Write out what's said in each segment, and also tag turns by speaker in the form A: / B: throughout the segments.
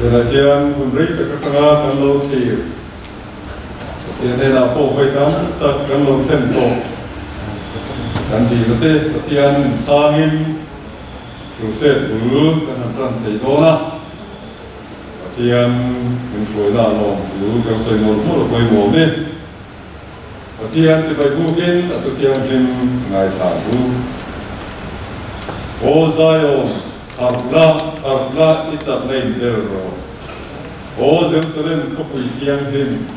A: Tunah hian hun rei tak atanga kan lo thlir Pathian hnenah pawh vawi tam tak kan lo thlen tawh. Kan dil te Pathian min changin crusade bul kan han tan thei dawn a. Pathian min hruaina a lawm chu kan sawi mawlh mawlh a pawimawh e. Pathian chibai bukin a thuthianghlim ngaithla ang u. Aw Zion, harh la, harh la, i chakna in bel rawh. Aw Jerusalem khawpui thianghlim,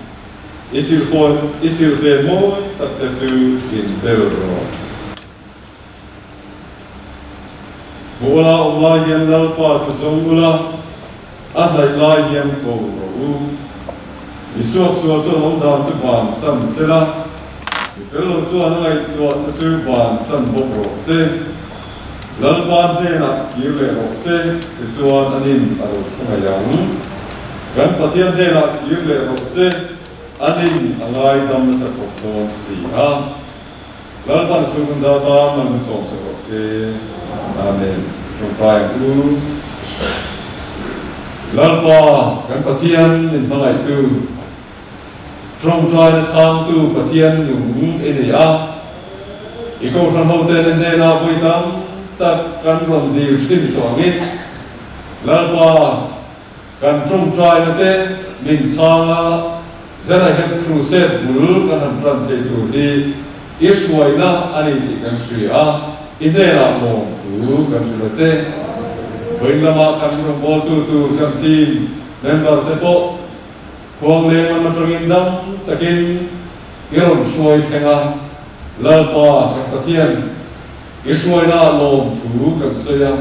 A: i silfawn, i silfen mawi tak te chu in bel rawh. Hmuh-a awm lai hian Lalpa chu zawng ula, a hnaih lai hian ko rawh u. Mi suaksual chuan awm dan chu bansan se la, mi fel lo chuan a ngaihtuah te chu bansan bawk rawh se. Lalpa hnenah kir leh rawh se, tichuan anin a lo khawngaih ang. Kan Pathian hnenah kir leh rawh se, anin a ngaidam nasa khawp dawn si a. Lalpan thu hun zau tan man hun sawm chak rawh se. Amen. Tawngtai ang u. Lalpa kan Pathian min hmangaihtu, tawngtaina chhangtu Pathian nung i ni a. I kohhran hote na hnenah vawi tam tak kan rawn dil thin tawh angin, Lalpa Kan tawngtaina te min chhang a, zela hian crusade bul kan han tan thei tur hi i hruaina a ni tih kan hria a, i hnenah lawm thu kan hrilh a che. Vawiin lama kan rawngbawltu tur kan team member te pawh khuang leng lam atangin dam takin i rawn hruai thleng a, Lalpa kan Pathian I hruaina lawm thu kan sawi a,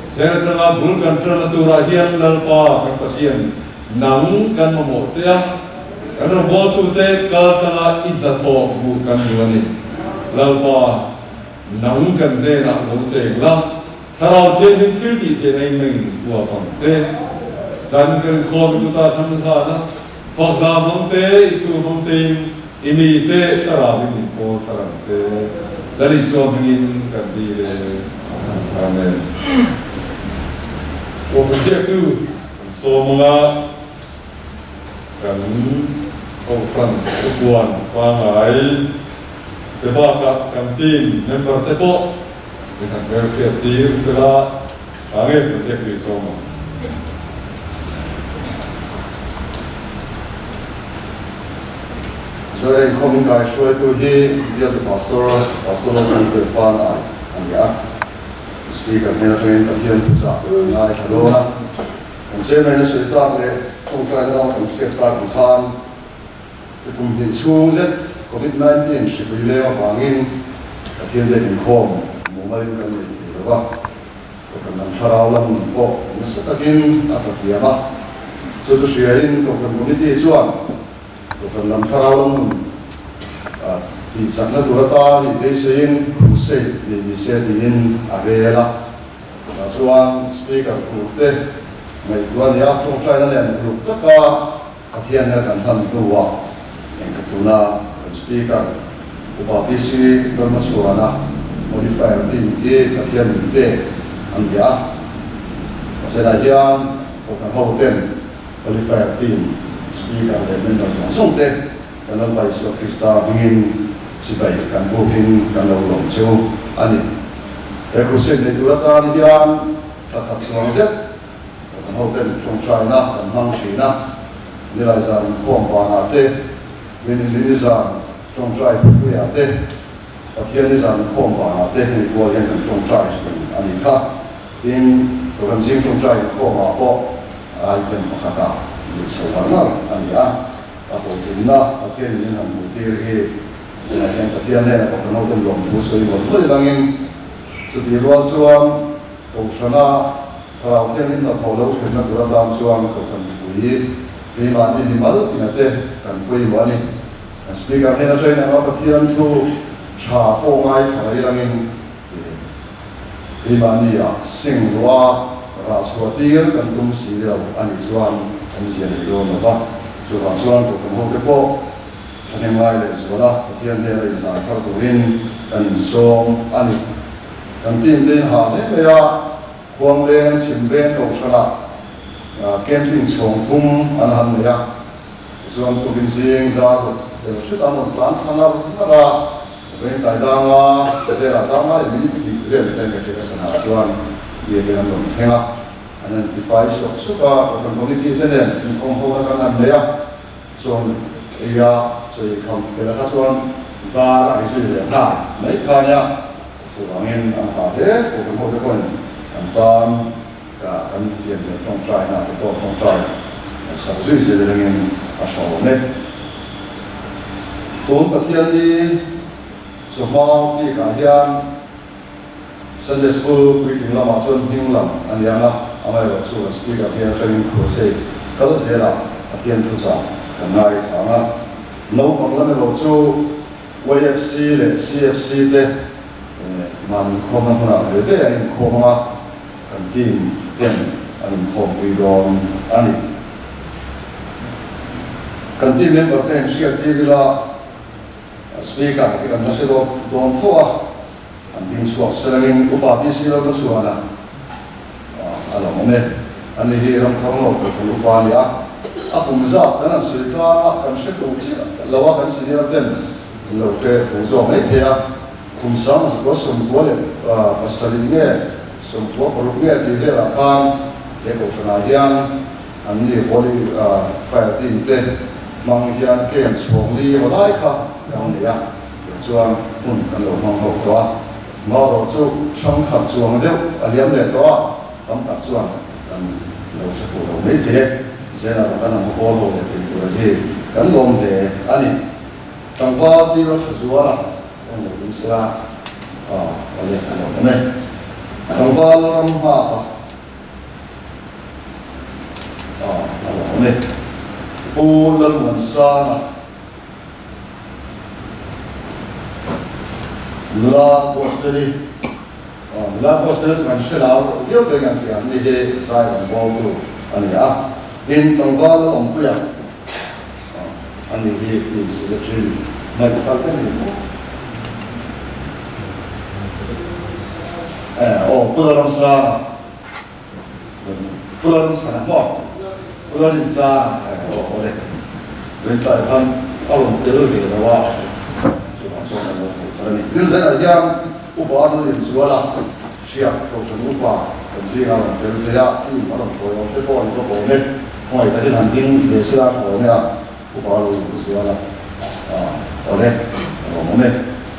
A: zen atanga bul kan tanna turah hian Lalpa kan Pathian nang kan mamawh che a, kan rawngbawltute kal tlanga i hnathawh hmuh kan duh a ni. Lalpa, nang kan hnenah lo cheng la, Thlarau Thianghlim thil tih theihna in nangin uap ang che. Zan kan khawm i kutah tham hlan a, fak hla hmang te, i thu hmang tein i mite Thlarau in min pawl thar ang che. Lal Isua hmingin kan dil e. Amen. Kohhran ziaktu kan sawm anga kan Kohhran thupuan pangngai te bakah kan team member te pawh Min han hmelhriat tir sela, tha nge project tui sawm ang.
B: Zai inkhawm in kai hruaitu hi Bialtu Pastor, Pastor Lawson Tuifan ai a ni a. Speaker hnen atangin Pathian thuchah ngai tha dawn a. Kan chairman a sawi tak leh tawngtaina lama kan hriat tak ang khan Kum hnih chhung zet Covid 19 hripui leng avangin Pathian biak inkhawm mumalin kan nei thei lo va, Kohhran lam thlarau lam nun pawh nasa takin a hlathiam a. Chu chu hriain Kohhran Committee chuan Kohhran lam thlarau lam nun tihchakna tur atan inbeiseiin crusade nei ni se tiin a rel a. Tah chuan Speaker turte ngaihtuah a ni a, tawngtaina nen uluk taka Pathian hian kan hlan hnuah engka tuna kan Speaker Upa PC Ramachhuana qualifier team hi Pathian min pek an ni a. Mahse hian Kohhran ho ten qualifier team Speaker leh member zawng zawng te kan Lalpa Isua Krista hmingin chibai kan bukin kan lo lawm cheu a ni. He crusade nei tur atan hian thla khat chuang zet Kan hoten tawngtaina kan hmang thin a, nilai zan inkhawm banah te, Rinlini zan tawngtai thupuiah te, Pathianni zan inkhawm banah te hemi kual hian kan tawngtai thin a nih kha. Tin, Kohhran zing tawngtai inkhawmah pawh item pakhatah nih chho ngar ngar a ni a, a hlawhtlinna Pathianin min han hmuhtir hi zinah hian Pathian hnenah pawh kan hoten lawmthu sawi mawlh mawlh ilangin chutih rual chuan Kohhrana Thlarau Thianghlim hnathawh lo thlenna tur atan chuan Kohhran mipui keimahni ni mal tina te kan pawimawh a ni. Kan Speaker hnen atangin anga Pathian thu tha pawh ngai thla mai langin keimahni ah sing ruah rah chhuah tir kan tum si lo a nih chuan awmzia nei dawn lo va. Chuvang chuan Kohhran hote pawh thahnem ngai leh zuala Pathian hnena inhlan thar turin kan insawm a ni. Kan team te in ha hle mai a, Khuangleng, Chhimveng Kohhranah Camping chhawng thum an han nei a, tichuan tukin zing dar ruk tel hret an rawn tlan thla ngar ngar a, vengtlai danga velah danga leh minute hnih vel leh ten ka hriat a sanah chuan biakin an rawn thleng a, an han tifai sawk sawk a, Kohhran Committee te nen inkhawm ho na kan han nei a, chuan eia chawi kham fel kha chuan dar a ri zui leh nghal mai kha nia, chuvangin an ha hle Kohhran ho te pawhin an tan. Ka kan fiam leh tawngtaina te pawh tawngtai sak zui zel rengin a tha awm e. Tun Pathian ni chawhma bikah hian Sunday School puitling lamah chuan hming lam a ni ang a, amaherawh chu kan speaker hmel atangin crusade kal zelah Pathian thuchah kan ngaithla ang a. Naupang lam erawh chu YFC leh CFC te mahni inkhawmna hmunah ve ve a inkhawm ang a. Kan team ten an inkhawmpui dawn a ni. Kan team member te inhriat tir ila Speaker hi kan la hre dawn tho a, an ding chhuak selangin Upa DC Lalna chuan a lo awm e. Ani hi Ramthar North Kohhran Upa a ni a, a kum zat kan han sawi tlang a, kan hre fuh chiah lo a, kan senior ten an lo hre fuh zawk mai thei a. Kum 19 90 nge 96 nge tih velah khan he kohhranah hian an ni Holy Fire Team te hmang hian camp chhawng li emaw lai kha kan nei a, tih chuan hmun kan lo hmang ho tawh a. Mauro chu hrangkhat chuang deuh a liam leh tawh a, tam tak chuan kan lo hre fuh lo mai thei e. Zena rawh kan han haw ho leh thei tur hi kan lawm hle a ni. Tlangval dil a tha zual a. Awm lo ding sela a awle a lo awm e. Tlangval ram nghak a a lo awm e. Pu Lalmuansanga nula Gospel-i nula Gospel chu kan hre lar viau peng ang tih ang mi hi zai rawn bawltu a ni a. Tin, tlangval Lalawmpuia Ani hi team secretary Mike Falcon ni maw? Eh, aw, Pu Lalramsanga. Pu Lalramsanga maw? Pu Lalrinsanga, eh, aw, aw le. Rintlai khan a rawn tel ve lo a, chuvang chuan an lo hmuh thar a ni. Tin zelah hian Upa Lallianzuala Hriak Kohhran Upa kan zinga rawn tel thei a, team a rawn hruai awm te pawh an bawk awm e. Khawngaih takin han ding ve sila tha awm e a, Upa Lallianzuala awle a lawm awm e.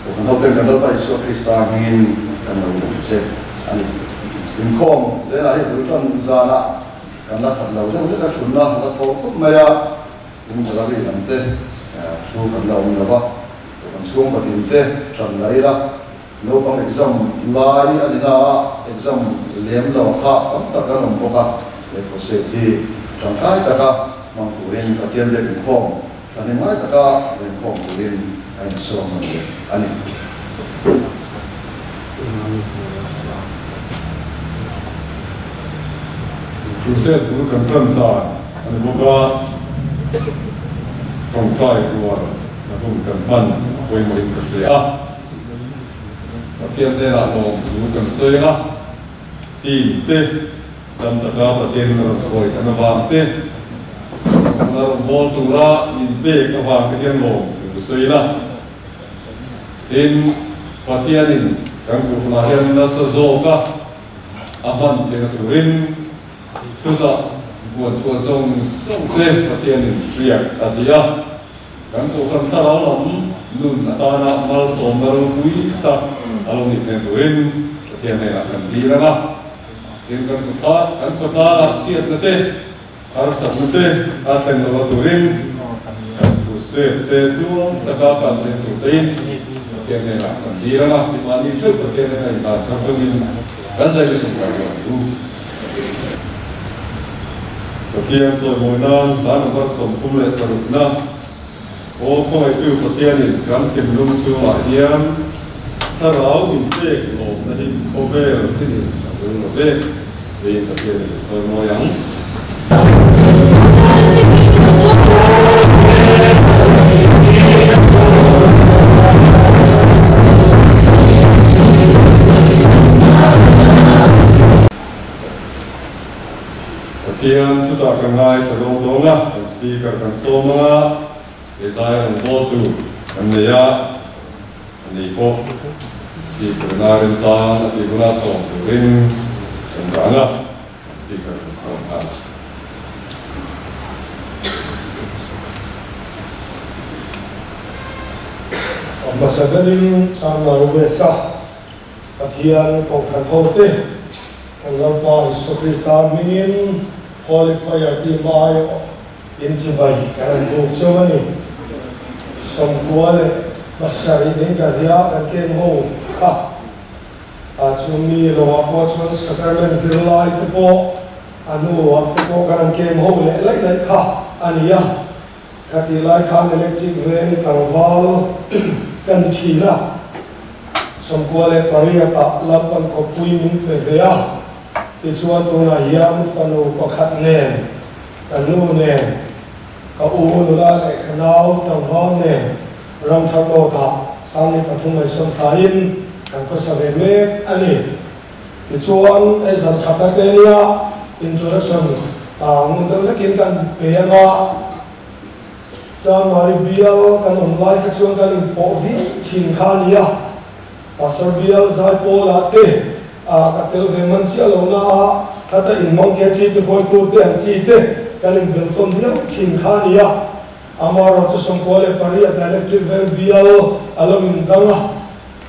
B: Kohhran hoten kan Lalpa Isua Krista hmingin kan lo lawm che a ni. Inkhawm zelah hei bul tan zanah kan la khat lo deuh hlek a, thunna a la thaw khawp mai a, in gallery lam te thu kan la awm lo va, kan chhungkaw tin te tan la ila. Naupang exam lai a ni na a, exam lem lo kha tam tak an awm bawk a, he crusade hi tangkai taka hmang turin Pathian biak inkhawm thahnem ngai taka lenkhawm turin a insawm nawn leh a ni.
A: Crusade bul kan tan zan a ni bawk a, tawngtai rual na hun kan hman a pawimawhin ka hria a. Pathian hnenah lawm thu kan sawi a, team te dam taka Pathianin a rawn hruai kan avang te, kan la rawn bawl tura min pek avang te hian lawm thu sawi ila. Tin, Pathianin kan kuhhmunah hian nasa zawka a hman theihna turin thuchah buan chhuah zawng zawng te Pathianin hriat a ti a. Kan Kohhran thlarau lam nun atana malsawmna ropui tak a lo nih hmel turin Pathian hnenah kan dil ang a. Tin, kan khawthla kan khawtlangah chhiatna te, harsatna te a thlen lo a turin kan crusade te tluang taka kan thlen tur tein Pathian hnenah kan dil ang a. Ti mahni theuh Pathian hnena inhlan thar chungin kan zai lutuk ngai lo ang u. Pathian chawimawi nan hla number 36 na Aw khawngaihtu Pathianin kan thinlung chhungah hian thlarau min pek lawmna hi khawvel thilin a tul lo ve tiin Pathianin a chawimawi ang. Pathian thuchah kan ngaithla dawn dawn a, kan Speaker kan sawm ang a, he zai rawn bawl tur kan nei a, a nei pawh Speaker ina remchang a tih huna sawm turin kan dah ang a, Speaker kan sawm nghal a.
C: Hmasa berin Chanmar West-a Pathian Kohhran hote kan Lalpa Isua Krista hmingin Holy Fire team aiawh in chibai kan han buk cheu a ni. 90 leh pasarih ding ka ria kan ken ho kha a chu mi loah pawh chuan Sacrament zirlai te pawh a hnuah te pawh kan han kem ho leh laih laih kha a ni a. Khatih lai khan electric veng tlangval kan thin a, 98 ah Lalpan khawpui min pe ve a, tichuan tunah hian fanu pakhat nen, ka nu nen, ka u nula leh ka nau tlangval nen Ramthar North-ah Sangni pathum mai sawmthlaiin kan khawsa ve mek a ni. Tichuan hei zan khat a te nia introduction ngun deuh hlekin kan pe ang a, Chanmari bial kan awm lai kha chuan kan inpawh viau thin kha a nia, Pastor bial Zaipawlah te ka tel ve man chiah lo na a, khata inhmang ke chi te hawitu te ang chi te kan inbel tawn viau thin kha a nia. Amaherawhchu 98 Electric Veng bial a lo indang a.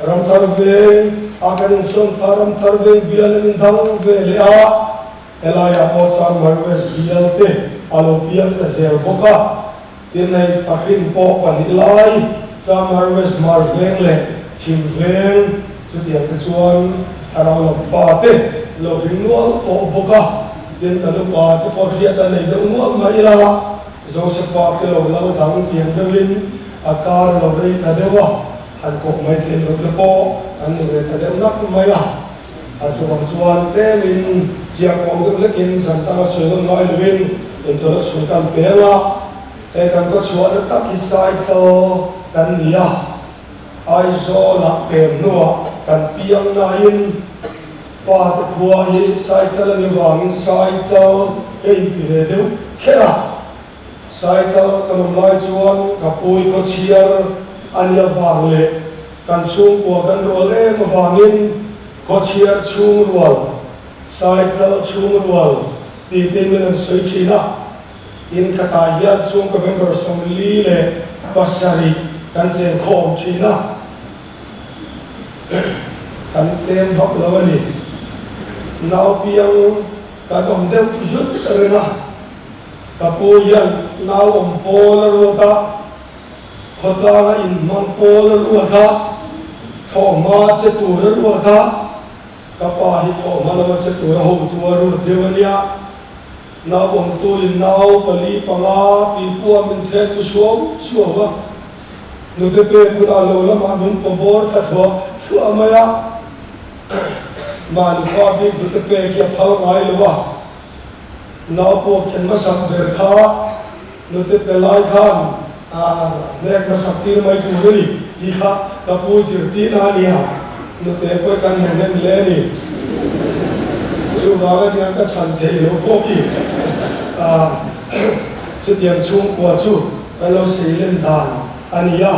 C: Ramthar veng a kan insawn kha Ramthar veng bial an indang ve leh a, helaiah pawh chuan Marwest bial te a lo piang ta zel bawk a, tin hei Fahrin pawh pahnih lai chuan Marwest Mar veng leh Chhim veng chutiang te chuan thlarau lam fa te lo ring nual tawh bawk a, tin kan upa te pawh hriat a nei deuh nual mai ila Josepha te lo lal dang tiang deuhin a kar a lo rei ta deuh a. Han kawp mai theih loh te pawh an ni ve ta deuh nak mai a. A chuvang chuan tlemin chiah kawng deuh hlekin zan tanga sawi nawn ngai loin introduction kan pe ang a. Hei kan ka chhuahna tak hi Saichal kan ni a, Aizawlah pem hnuah kan piang nain pa te khua hi Saichal a ni vangin Saichal ka inti ve deuh kher a. Saichal kan awm lai chuan ka pui khaw chhiar a nih avang leh kan chhungkua kan rual em avangin khaw chhiar chhung rual, Saichal chhung rual tih te min an sawi thin a. In khatah hian chhungkaw member 47 kan chen khawm thin a, kan tlem vak lo a ni. Naupiang kan awm deuh zut reng a. Ka pu hian nau awm pawl a ruat a, khawtlanga inhmang pawl a ruat a, thlawhhma che tur a ruat a, ka pa hi thlawhhma lama che tur a hotu a ruat deuh a nia. Nau awmtuin nau pali panga tih pua min then mu suau suau a, nute pek hunah lo lamah min paw bawr thla thluah thluah mai a, mahni fa bik nute pek hi a phal ngai lo a. Nau pawh thlen hmasak ber kha nute pe lai khan hnek hmasak tir mai tur a ni tih kha ka pu zirtir a nia, nute pawh kan hne hnem hle a ni. Chuvang a nia ka chhan theih loh pawh hi chutiang chhungkua chu ka lo seilen dan a ni a,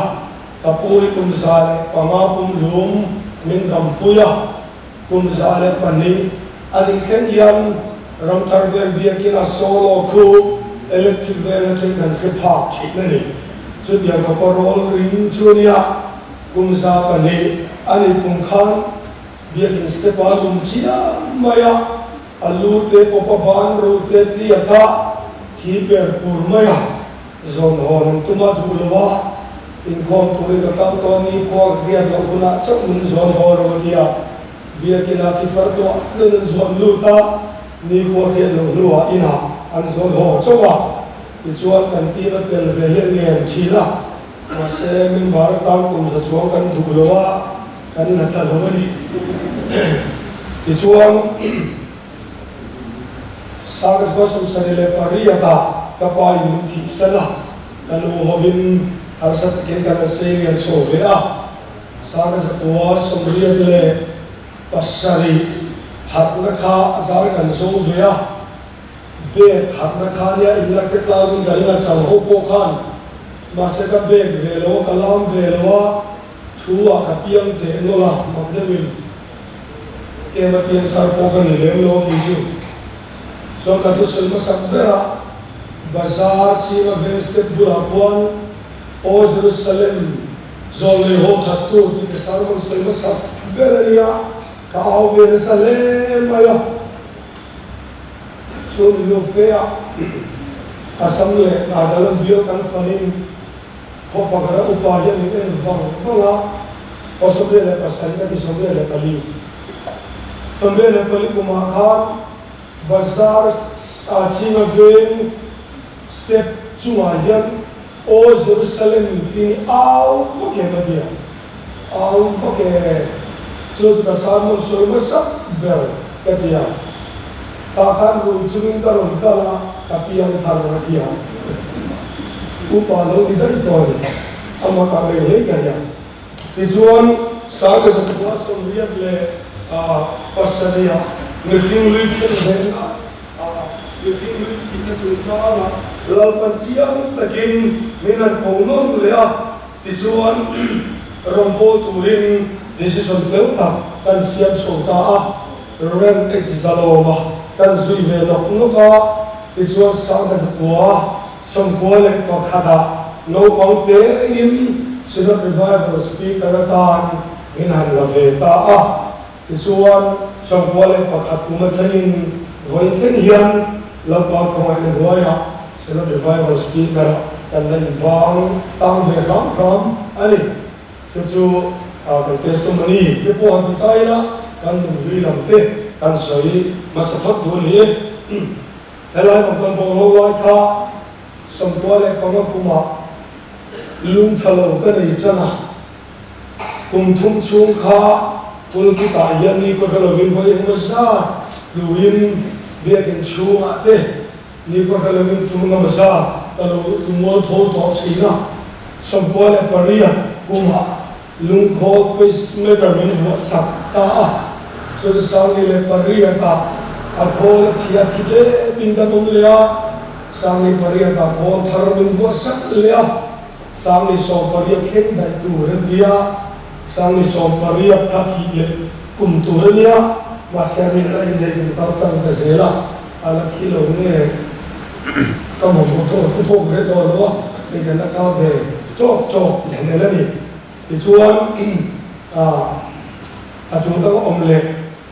C: ka pu hi kum 105 pum lum min dampui a. Kum 102 a nih thleng hian Ramthar Veng biakina solo khu electric veng atangin kan hre phak thin a ni. Chutiang khawpa rawl ring chu a nia. Kum 200 a nih kum khan biakin step a lum chiam mai a, a lu te pawpa ban ru te tliak a, thi per pur mai a, zawn hawn an tum a duh lo a, inkhawm turin ka kal tawh ni khua ka hriat loh hunah chauh min zawn haw ro a tia, biakina thi far tluah tluan an zawn lut a, ni khua hriat loh hnuah inah an zawn haw chauh a, tichuan kan team a tel ve hi a ngen thin a, mahse member atan kum za chuang kan duh lo a, kan la ta lo a ni. Tichuan. Saraswa 78 ah ka pa in min thih san a, ka nu hovin harsa takin kan la sei lian chho ve a. 1987 harhna kha a zar kan zo ve a, Bag harhna kha nia in la tek tlangin ka ring a chang ho pawh khan mahse ka bag ve lo a ka lam ve lo a thu ah ka piang teh nawlh a mak deuhin kem a piang thar pawh ka ni lem lo a kei chu chuan ka thusawi hmasak ber a bazar chhing a veng step bulah khuan Aw Jerusalem zawl lei haw that tu tih ka sermon sawi hmasak ber a nia ka au ve nasa hle mai a. Chu Mizofe ah Assam leh Nagaland bial kan fanin khaw pakhat a upa hian min en vang vang a, aw 77 ka ti 74. 74 kumah khan Bazar ah Chinga veng step chungah hian Aw Jerusalem tih ni au vak em a ti a, au vak e, chu chu ka sermon sawi hmasak ber ka ti a, tah khan rui chungin ka rawn kal a, ka piang thar a ti a, upa lo ni daih tawh a ni, amah kah leng hlei ka nia. Tichuan, Sangha zakua 87 ah mihring lui thil hnenah mihring lui thihna chungchangah Lalpan chiang takin min han ko nawn leh a, tichuan rawngbâwl turin decision fel tak kan siam chho ta a, Rent X zalawma kan zui ve nawk nawk a, tichuan Sangha zakua 91 ah naupang tein Synod Revival Speaker atan min han la ve ta a. Tichuan, 91 kum atangin vawiin thleng hian Lalpa khawngaihna hnuaiah Synod Revival Speaker ah kan la inbang tang ve hram hram a ni. Chu chu kan testimony te pawh han ti ta ila, kan nunhlui lam te kan sawi hmasa phawt duh a ni e. Helai lam kan bawk lo lai kha 95 kumah lungtha lo ka nei tan a, kum thum chhung kha pulpit ah hian ni kawhra lovin vawi engemaw zat tluin biakin chhungah te ni kawhra lovin tum engemaw zat ka lo tlu mual tho tawh thin a, 98 kumah Lungkhawl pacemaker min vuah sak ta a, chu chu 18 ah a khawl a chhia thi tlem in kan awm leh a, 18 ah khawl thar min vuah sak leh a, 18 thleng daih tur an ti a, 18 kha thih leh kum tur a nia, mahse a rin a inneih in kal tang ta zel a, a la thi lo nge ka mamawh tawh thu pawh ka hre tawh lo a, hei kan la kal ve tawk tawk zel a ni. Tichuan, a tul dang a awm leh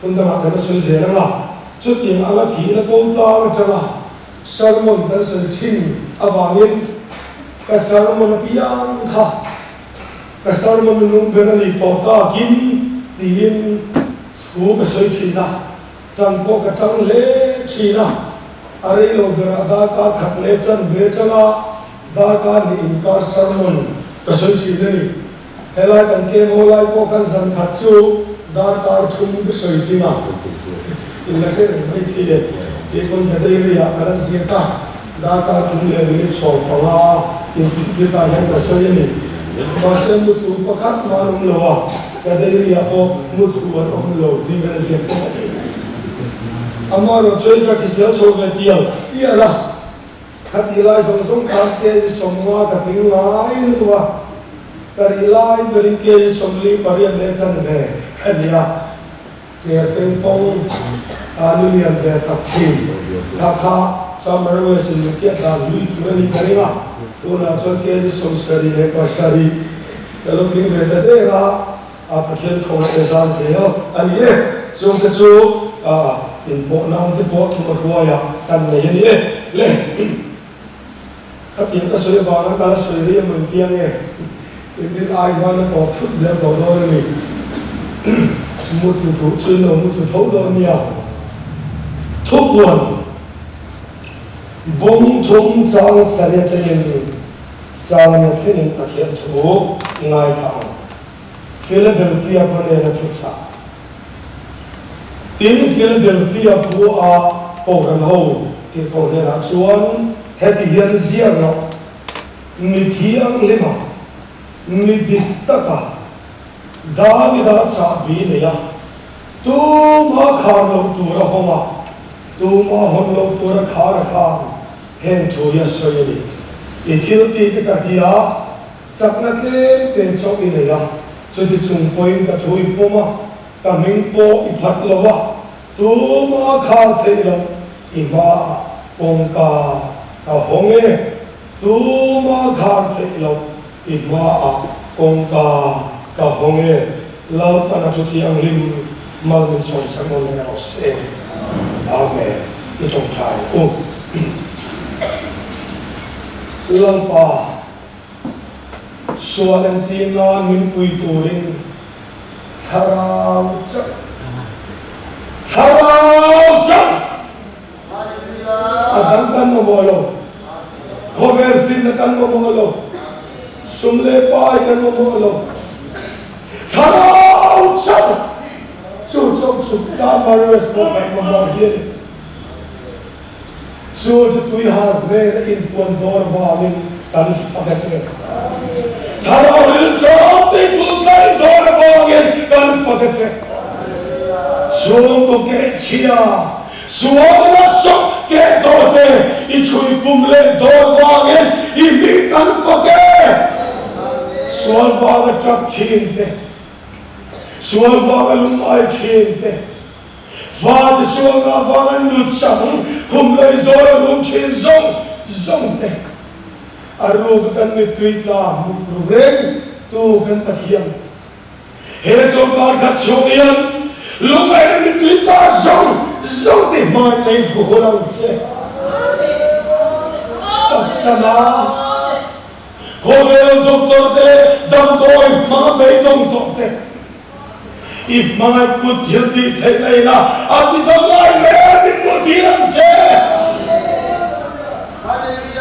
C: hun dangah kan la sawi zel ang a, chutiang anga thihna ko tlang atanga sermon kan sawi thin avangin ka sermon apiang kha ka sermon nung ber a ni tawh takin tiin thu ka sawi thin a, tan pawh ka tang hle thin a, a rei lo berah darkar khat leh chanve atanga Darkar hnih inkar sermon ka sawi thin a ni. Helai kan kemo lai pawh khan zan khat chu darkar thum ka sawi thin a, in la hre reng mai thei e. Tih pawn ka diary ah ka la ziak a, darkar thum leh minute 15 intihtir ah hian ka sawi a ni. Mahse muthlu pakhat mah an awm lo a, ka diary ah pawh muthlu an awm lo tih ka la ziak bawk a ni. Amaherawhchu chuan ka kisel chho ve tial tial a. Khati lai zawng zawng khan kei 50 ka tling ngai lutuk a, ka rih lai berin kei 48 leh chanve ka ni a, chair feng fawng a lu lian ve tak thin kha kha Summer West in Nokia tlan hlui tur a nih ka ring a, tunah chuan kei 77 ka lo tling ve ta der a, a Pathian khawngaih te zan zel a ni e. Chungte chu inpawh nan te pawh thuma hruaia kan nei a ni e. Le khatiang ka sawi avanga ka la sawi rih emaw inti ange, inrin ai hian a tawp thut zel tawh dawn a ni. Mutlu duh chu in lo mutlu tho dawn nia. Thupuan bawm thum chang sarih atangin chang nge thlengin Pathian thu i ngaithla ang. Philadelphia khua nena thuchah. Tin, Philadelphia khua Kohhran ho tirhkoh hnenah chuan heti hian ziak rawh, Mi thianghlima, mi dik taka Davida chahbi nei a, tuma khar loh tur a hawng a. Tuma hawn loh tura khar a khan heng thu hi a sawi a ni. I thil tih te ka hria, chakna tlem te chauh i nei a, chuti chung pawhin ka thu i pawm a, ka hming pawh i phat lo a, tuma khar theih loh i hmaah kawngka ka hawng e, tuma khar theih loh i hmaah kawngka ka hawng e, Lalpan a thuthianghlim mal min sawmsak nawn reng rawh se. Amen. I tawngtai u. Lalpa, sual entir nan min pui turin Thlarau chauh, Thlarau chauh a dang kan mamawh lo, khawvel finna kan mamawh lo, sum leh pai kan mamawh lo, Thlarau chauh chu chauh chu tan Marius pawh kan mamawh hi a ni. Chu chu tuihal hnena inpuan dawr vangin kan fak a che. Thlarau rilṭawm tih kulhtlai dawr avangin kan fak a che. Chhungkaw keh chhia, sualna sawk keh tawh te i chhui pum leh dawr vangin i hming kan fak e. Sual vanga ṭap ṭhin te, sual vanga lungngai ṭhin te, Fate sualna avanga nu chang khum lei zawl a rum thin zawng zawng te, a ruk a kan mittui tla hmuk ru reng tu kan Pathian. He chawlhkar khat chhung hian lungngaihna mittui tla zawng zawng te hmain lei hmu hun ang che. Taksana khawvel doctor te damdawi hmanga beidawng tawh te, I hmangaih kut thil tih theih na ina a ti dam lai mek i hmuh tir ang che.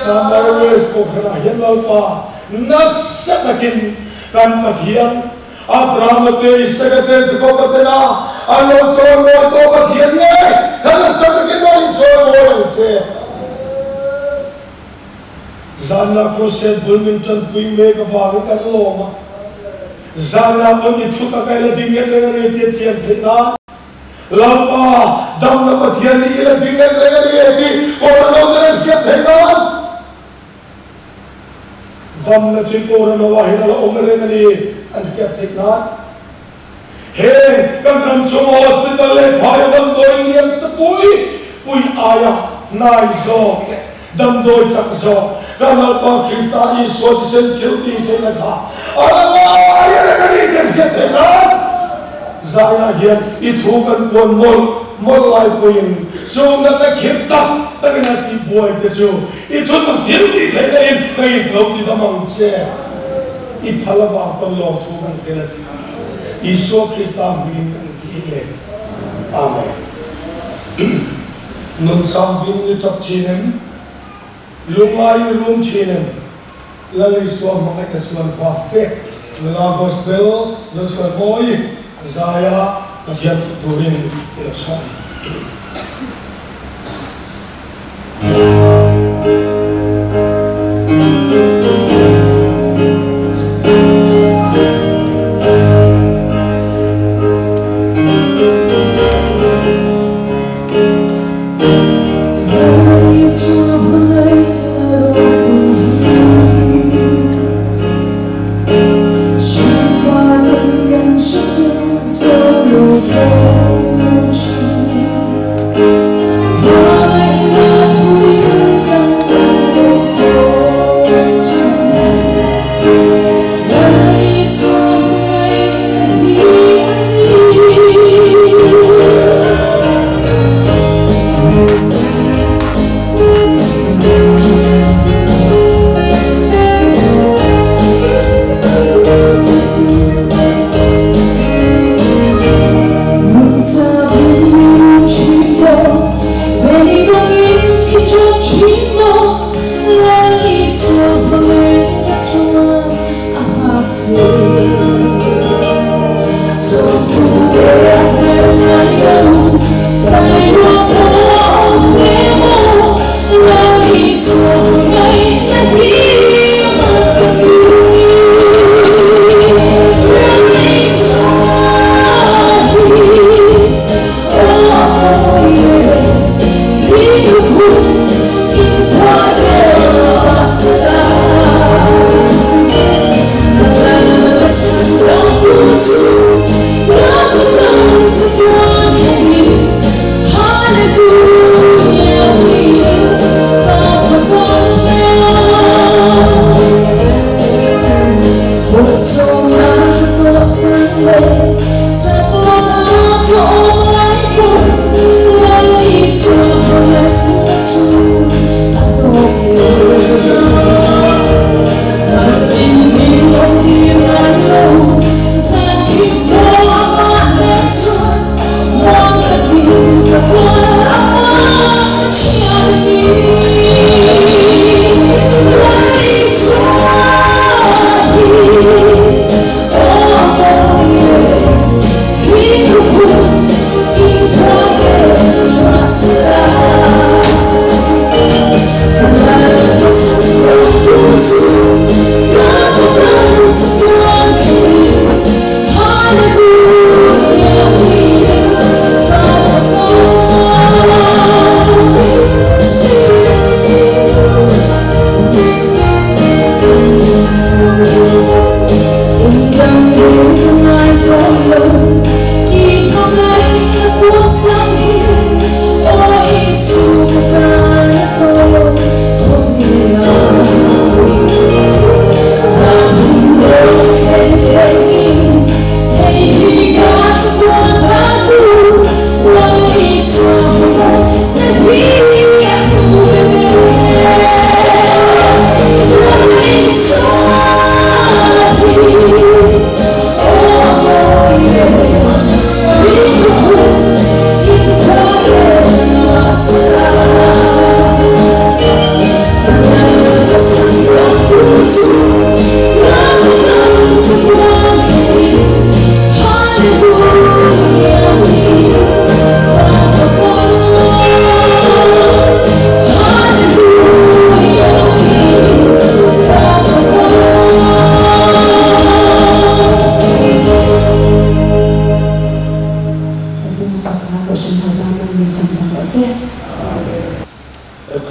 C: Summer West Kohhranah hian Lalpa nasa takin kan Pathian Abrahama te, Isaka te, Jakoba te na an lo chawimawi tawh Pathian ngei kha nasa takin lo inchawimawi ang che. Zanah crusade bul min tanpui mek avangin kan lawm a, zanah pawn i thu taka i la ding nget reng a ni tih a chian theih nan. Lalpa, damna Pathian nih i la ding nget reng a ni e tih Kawrano ten an hriat theih nan. Damna chu Kawrano ah hian a la awm reng a ni an hriat theih nan. Heng kan ram chhunga hospital leh phaia damdawi lian ta pui pui aia hnai zawk leh damdawi chak zawk kan Lalpa Krista Isua thisen thil tih theihna kha a la ngai reng a ni tih hriat theih nan zaiah hian i thu kan puan mawlh mawlh lai pawhin chung natna khirh tak takin a tih buai te chu i thutak thil tih theihna in ka inhlo ti dam ang che. I phal avang pawn lawmthu kan hrilh a che. Isua Krista hmingin kan ti e. Amen. Nun sang vin ni tap thin em? Lungai ni rum thin em? Lal Isua hmangaihna chuan nghak che. Nula Gospel Joshua Mawi zaia Pathian fak turin i lo sawm.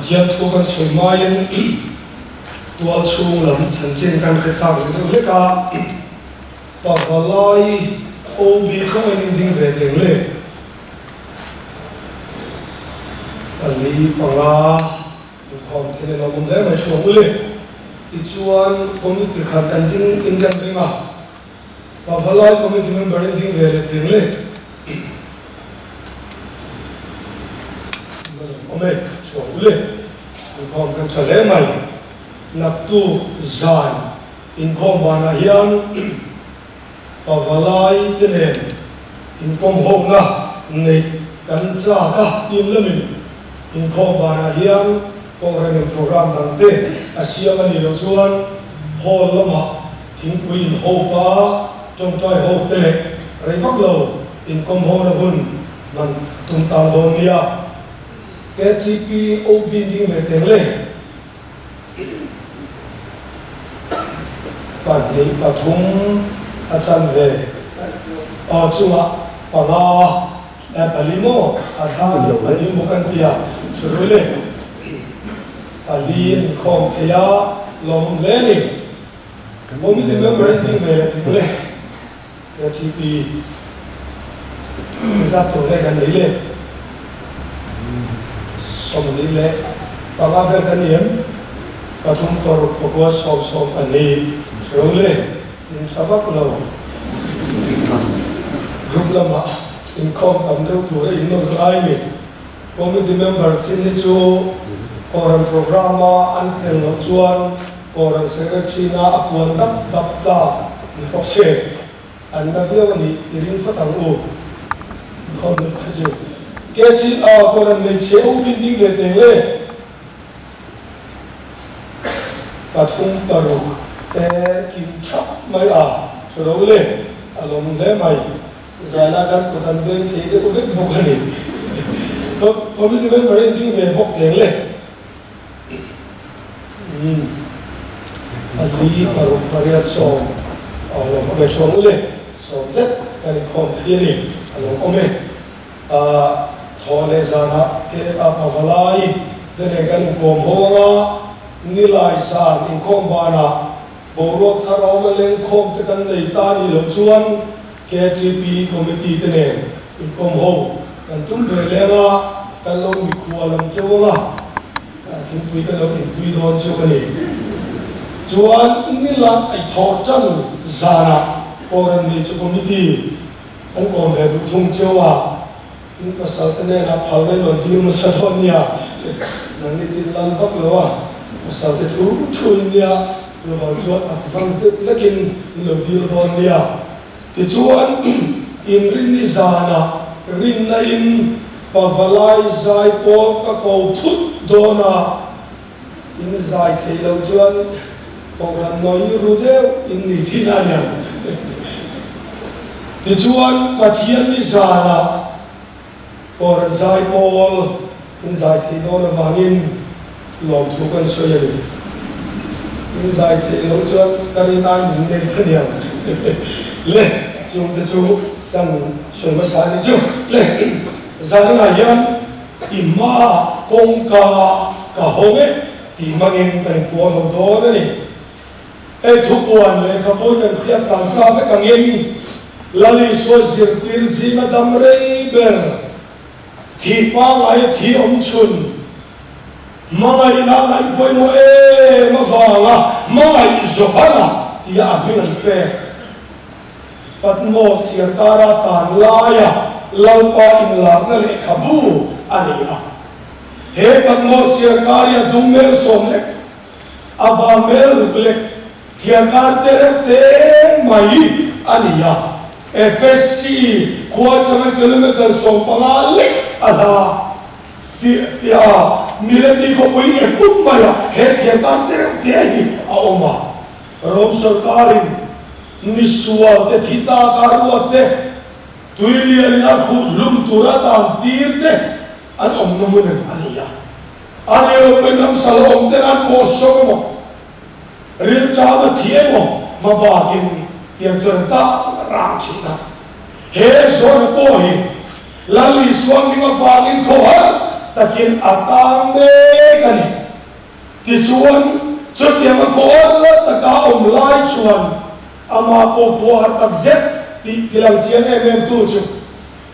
C: Pathian thu kan sawi hmain tual chhung lam chanchin kan hre chak leh deuh hlek a, Pavalai OB khawngaih in ding ve teng le. 4, 5 inkhawm thei in a awm hle mai thu ang u le. Tichuan committee khat kan ding in kan ring a, Pavalai committee member in ding ve leh teng le. Awm e, chhuak u le. Inkhawm kan tha hle mai. Naktuk zan inkhawm banah hian Pavalai te nen inkawm hawkna neih kan chak a, team lamin inkhawm banah hian Kohhranin program dang te a siam a nih loh chuan hall lamah thingpui in hope a, tawngtai hope te leh rei vak lo inkawm hawkna hun hman a tum tang dawn nia. KTP OB ding ve teng le. 2, 3 a chan ve aw chungah panga eh pali maw a thla pali maw kan tia churui le pali an inkhawm thei a lawmawm hle a ni. Committee member in ding ve leh teng le. KTP zat tur nge kan nei le? 25 vel kan ni em? 3 6 9 10 12 ro le in tha vak lo. Group lamah inkhawm tam deuh tur a innawn ngai ni. Committee member chin hi chu Kohhran programme-a an tel loh chuan Kohhran Secretary-na a puan dap dap tlak ni bawk se. An la viau a nih i ring phawt ang u. Inkhawm deuh kha chu. KGA Kohhran hmeichhia u building ve teng le. 3 6 e kim thap mai a chu ro le a lawm hle mai. Zana kan kut an beng thei deuh vek bawk a ni. Committee member in ding ve bawk teng le. Umm 4 6 8 10 a lawm awm e chuang u le. 10 zet kan inkhawm thei a ni. A lawm awm e. Ah thaw leh zanah ke a pavalai te nen kan inkawm ho anga nilai zan inkhawm banah Boruak thar awm a lengkhawm te kan nei ta nih loh chuan KTP Committee te nen inkawm ho kan tum ve leng a, kan lo mikhua lam cheu ang a, thingpui kan lo inpui dawn chu a ni. Chuan nila ei thawh tan zanah Kohhran nei chu Committee an kawm ve duh thung cheu a, in pasal te hnenah phalna in rawn dil hmasa dawn nia, nangni tin lal vak lo a, pasal te thu thu in nia, chuvang chuan advance deuh lekin in lo dil dawn nia. Tichuan, inrinni zanah rinna in pavalai zai pawl ka ko phut dawn a, in zai thei lo chuan Kohhran nawi ru deuh in ni thin a niang. Tichuan, Pathian ni zanah Kohhran zai pawl in zai thei dawn avangin lawmthu kan sawi a ni. In zai theih loh chuan ka rin ai min nei ta niang. Le, chungte chu kan sawi hmasa a ni chu. Le, zaninah hian i hmaah kawngka ka hawng e. Tih hmangin kan inpuang ho dawn a ni. Hei thupuan lehkhabu kan hriat tan sa vek angin Lal Isua zirtir zinga dam rei ber, thih pangngai a thi awm chhun, hmangaihna a ngaih pawimawh em avanga hmangaih Johana tia a hming an pek. Patmos siarkara tan laia Lalpa inlarna lehkhabu a nei a. He Patmos siarkar hi a dum mel 10 lek, a van mel 6 lek, thiarkar te reuh te mai a ni a. Efesi khua atanga kilometre 15 lek a hla fiah fiah a, Mileti khawpui eput maiah he thiarkar te reuh te hi a awm a. Rom sorkarin misual te thi tlak a ruat te, tui lian in a khut hlum tur a tan tir te an awmna hmun a ni a. A ni lo pawhin ram sal awm ten an pawh sawk emaw, rilṭam a thi emaw hma bakin tiang chuan an tan rang thin a. He zawhna pawh hi Lal Isua hming avangin khawhar takin a tang mek a ni. Tichuan, chutianga khaw har taka awm lai chuan amah pawh khaw har tak zet tih ti lang chiang em em tu chu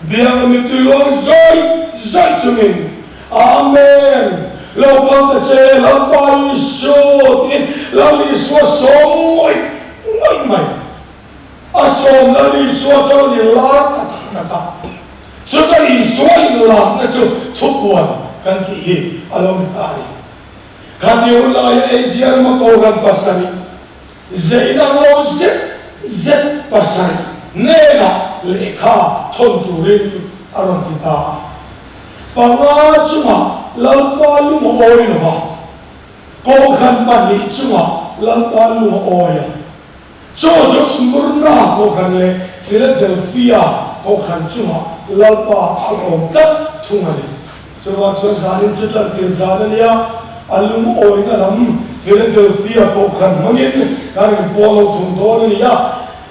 C: bianga mittui luang zawih zawih chungin, Amen! Lo kal ta che, Lalpa Isu tiin Lal Isua sawm ngawih ngawih mai. A sawm Lal Isua chuan a ni lar ta tak tak a. Chuta Isua inlakna chu thupuan kan tih hi a lo ni ta a ni. Khati hun laia Asia rama Kohhran pasarih, zeina ngo zet zet pasarih hnenah lehkha thawn turin a rawn ti ta a. Panga chungah Lalpa lung a awi lo va, Kohhran pahnih chungah Lalpa lung a awi a. Chaw chu Smyrna Kohhran leh Philadelphia Kohhran chungah Lalpa a awm tlat thung a ni. Chuvang chuan zanin chu ṭantir zan a nia, a lungawina lam Philadelphia Kohhran hmangin kan inpawl lo thung dawn a ni a.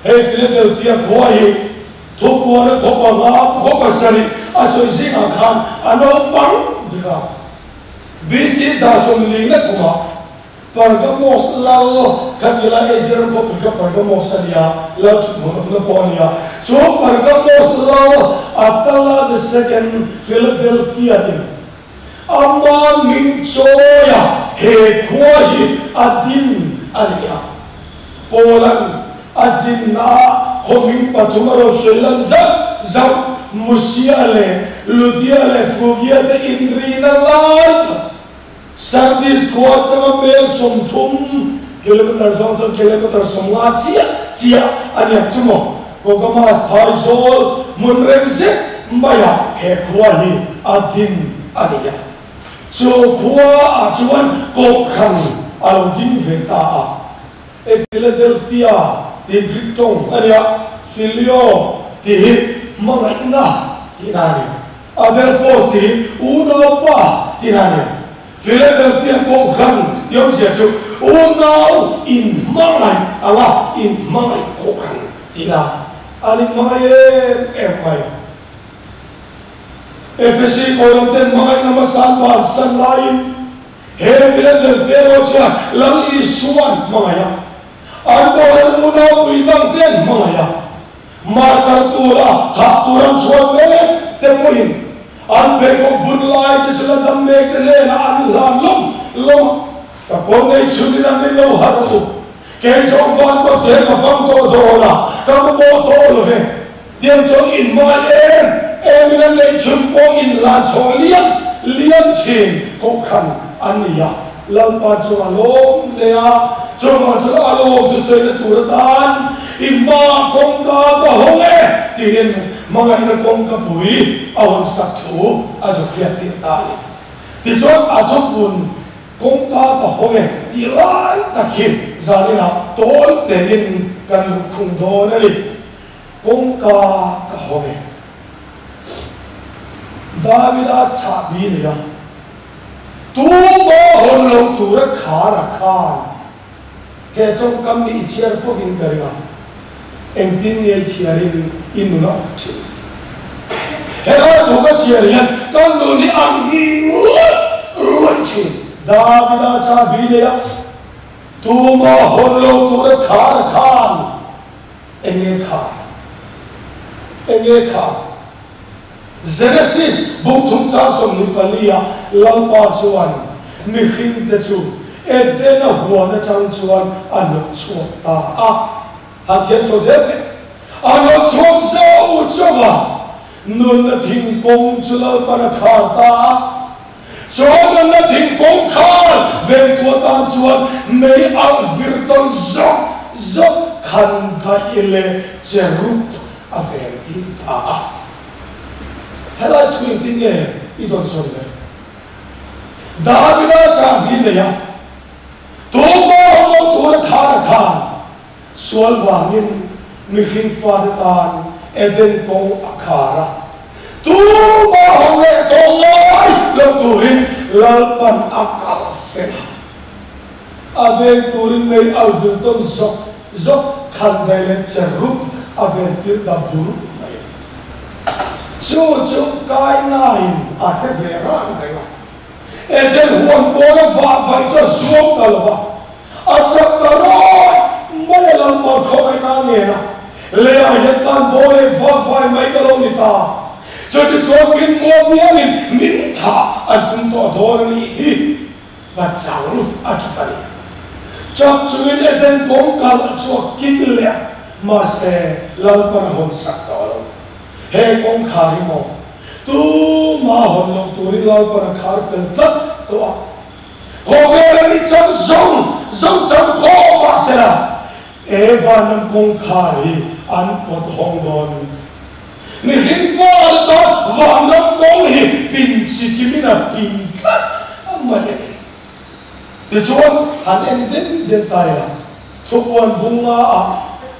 C: Hei Philadelphia khua hi thupuana khaw panga khaw pasarih a sawi zingah khan a naupang ber a. BC 140 kumah Pergamos lal kha ti lai Asia ram khawpui kha Pergamos a nia, lal chhun awmna pawh a nia. Chu Pergamos lal Attala the Second Philadelphia in ama hming chawia he khua hi a din a ni a. Paula'n a zinnaah khaw hming pathum a rawn sawi lan zauh zauh, Musia leh Ludia leh Frugia te inrina lai tak. Sardis khua atanga mel 30, kilometer zawng chuan kilometer 50 chiah chiah a niang chu maw? Kokamas phaizawl hmun rem zet maiah he khua hi a din a ni a. Chu khua ah chuan Kohhran a lo ding ve ta a. E Philadelphia tih Greek tawng a nia, Phileo tih hi hmangaihna tihna a ni. Adelphos tih hi unaupa tihna a ni. Philadelphia Kohhran tih awmzia chu unau inhmangaih anga inhmangaih Kohhran tihna a ni. An inhmangaih em em mai. Ephesi Kohhran ten hmangaihna hmasa an bansan laiin he Philadelphia erawh chuan Lal Isua an hmangaih a, an Kohhran unau pui dang te an hmangaih a. Martar tura thah tur an chhuat mek te pawhin an pheikhawk bun lai te chu la dam mek te hnenah an hlan lawm lawm a, Ka kawr nei chhun in an min lo harh u, kei zawng van kawt hle ka fang tawh dawn a, ka mamawh tawh lo ve. Tiang chuan in hmangaih em em in an neih chhun pawh in hlan chho liam liam thin Kohhran an ni a, Lalpa chu a lawm hle a, chuvang chuan a lawm chu sawi na tur atan i hma kawngka ka hawng e tiin hmangaihna kawngka pui a hawn sak thu a zuk hriat tir ta a ni. Tichuan a thufun kawngka ka hawng e tih lai tak hi zaninah tawi tein kan luhkhung dawn a ni. Kawngka ka hawng e. Davida chahbi nei a. Tuma hawn lo tura khar a khan he tawngkam hi i chhiar fo in ka ring a, engtin nge i chhiarin i nun a awm thin? Helai thu ka chhiar hian ka nun hi a nghing lawih lawih thin. Davida chahbi nei a, tuma hawn lo tura khar a khan eng nge khar? Eng nge khar? Genesis buk thum chang 24 ah Lalpa chuan mihring te chu Edena huan atang chuan a hnawt chhuak ta a. Han chhiar chho zel teh. A hnawt chhuak zo chauh a, nunna thingkawng chu Lalpan a khar ta a. Chu nunna thingkawng khar vengtu atan chuan mei alh vir tawn zawk zawk khan daih leh cherub a veng tir ta a. Helai thu engtin nge i dawn sawn ve? Davida chahbi nei a, tuma awm lo tura khan a khan sual vangin mihring fate tan Eden kawng a khar a, tuma awm leh tawh ngai lo turin Lalpan a kalh fel a. A veng turin mei alh vil tawn zawk zawk khan daih leh cherub a ven tir ta bur mai a. Chu chu Kainain a hre ve rang reng a. Eden huan pawna vah vaih chu a zuam ta lo va, a chak ta rawih mai a Lalpa thawngaihna a ngen a, Leiah hian tan bawl leh vah vai mai ka lo ni ta. Chutichuan min mual bialin min thah an tum tawh dawn a nih hi. Pachang a tha ta ni. Chak chungin Eden kawng kal chu a kik leh a, mahse Lalpan a hawn sak tawh lo. He kawngkhar hi maw? Tuma hawn loh turin Lalpan a khar fel tlat tawh a. Khawvel a ni chang zawng zawng chang khawp mahsela Eva nan kawngkhar hi an pawt hawng dawn. Mihring fal tan vanram kawng hi pin chi kimin a pin tlat mai a ni. Tichuan, han en den den ta ila, thupuan bunga ah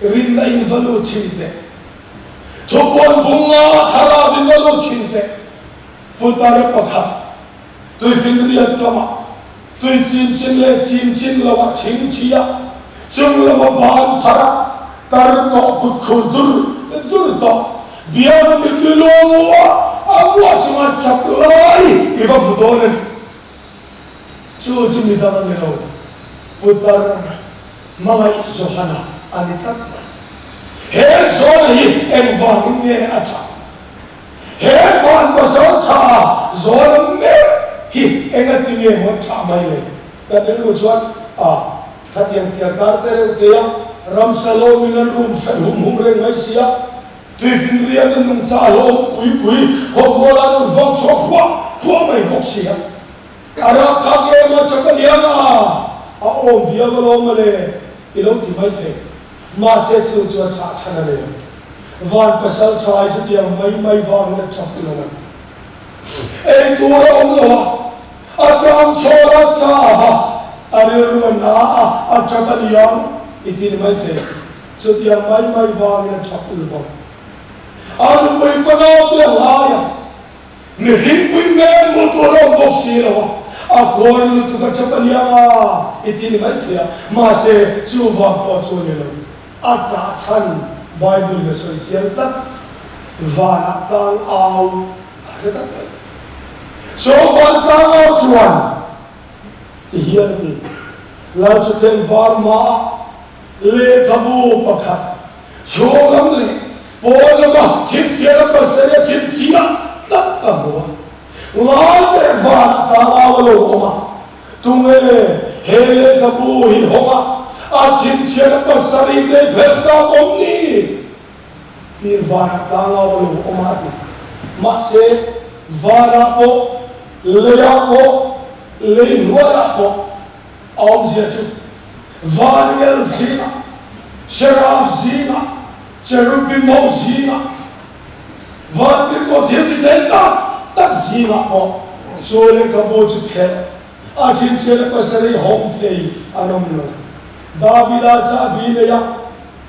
C: rinna in va lut chhin teh. Thupuan bunga ah thlarau in va lut chhin teh. Putar pakhat, tuifinriat kamah, tui chin chin leh chin chin loah chhing thi a, chung lama ban thar a, tar tawh kut khur dur dur tawh, biang mittui luang uah a uah chunga chak lai i va hmu dawn a ni. Chu chu midang a ni lo, putar hmangaih Johana a ni tlat mai. He Johana hi engvangin nge a that? He van pasal tha zawn meuh hi enga ti nge maw tha mai le? Kan rilru chuan a khatiang thiar kar te reuh te a, ramsa lawmin an rum hran hum hum reng mai si a, tuifin riat a nungcha hlawm pui pui khawmual an rawn vak chhuak huah huah mai bawk si a, a rak khak em a tha ka liang a, a awm viau alawm mawle i lo ti mai thei. Mahse chu chu a thah chhan a lem. Van pasal tha hi chutiang mai mai vangin a chak lo a. Ei tur a awm lo a, a tang chhawl a chau a, a rilru a na a, a chak a ni ang i ti ni mai thei. Chutiang mai mai vangin a chak ul bawk. A nupui fanau te a ngai a. Mihringpui hmel hmuh tur a awm bawk si lo a, a khawi lutuk a tap a niang a, i ti ni mai thei a. Mahse, chu vang pawh chu a ni lo. A tlah chhan Bible in a sawi chiang tlat, Vanah tlang au a hre tak mai. Chu van tlang au chuan ti hian a ti, Lalthuthleng var hmaah lehkhabu pakhat chhung lam leh Pawn lama chhipchhiat a pasal a chhipchhiah tlat ka hmu a, ngai teh vanah tlangau a lo awm a, tunge he lehkhabu hi hawng a, a chhipchhiat a pasal hi tei phelh tlak awm ni? Tiin vanah tlangau a lo awm a a ti. Mahse, vanah pawh, leiah pawh, lei hnuaiah pawh a awmzia chu Vangel zingah, Seraph zingah, Cherubim ho zingah, Vantirhkoh thil ti thei tak tak zingah pawh chu lehkhabu chu phelh a chhinchhiahna pasarih hawng thei an awm lo. Davida chahbi nei a,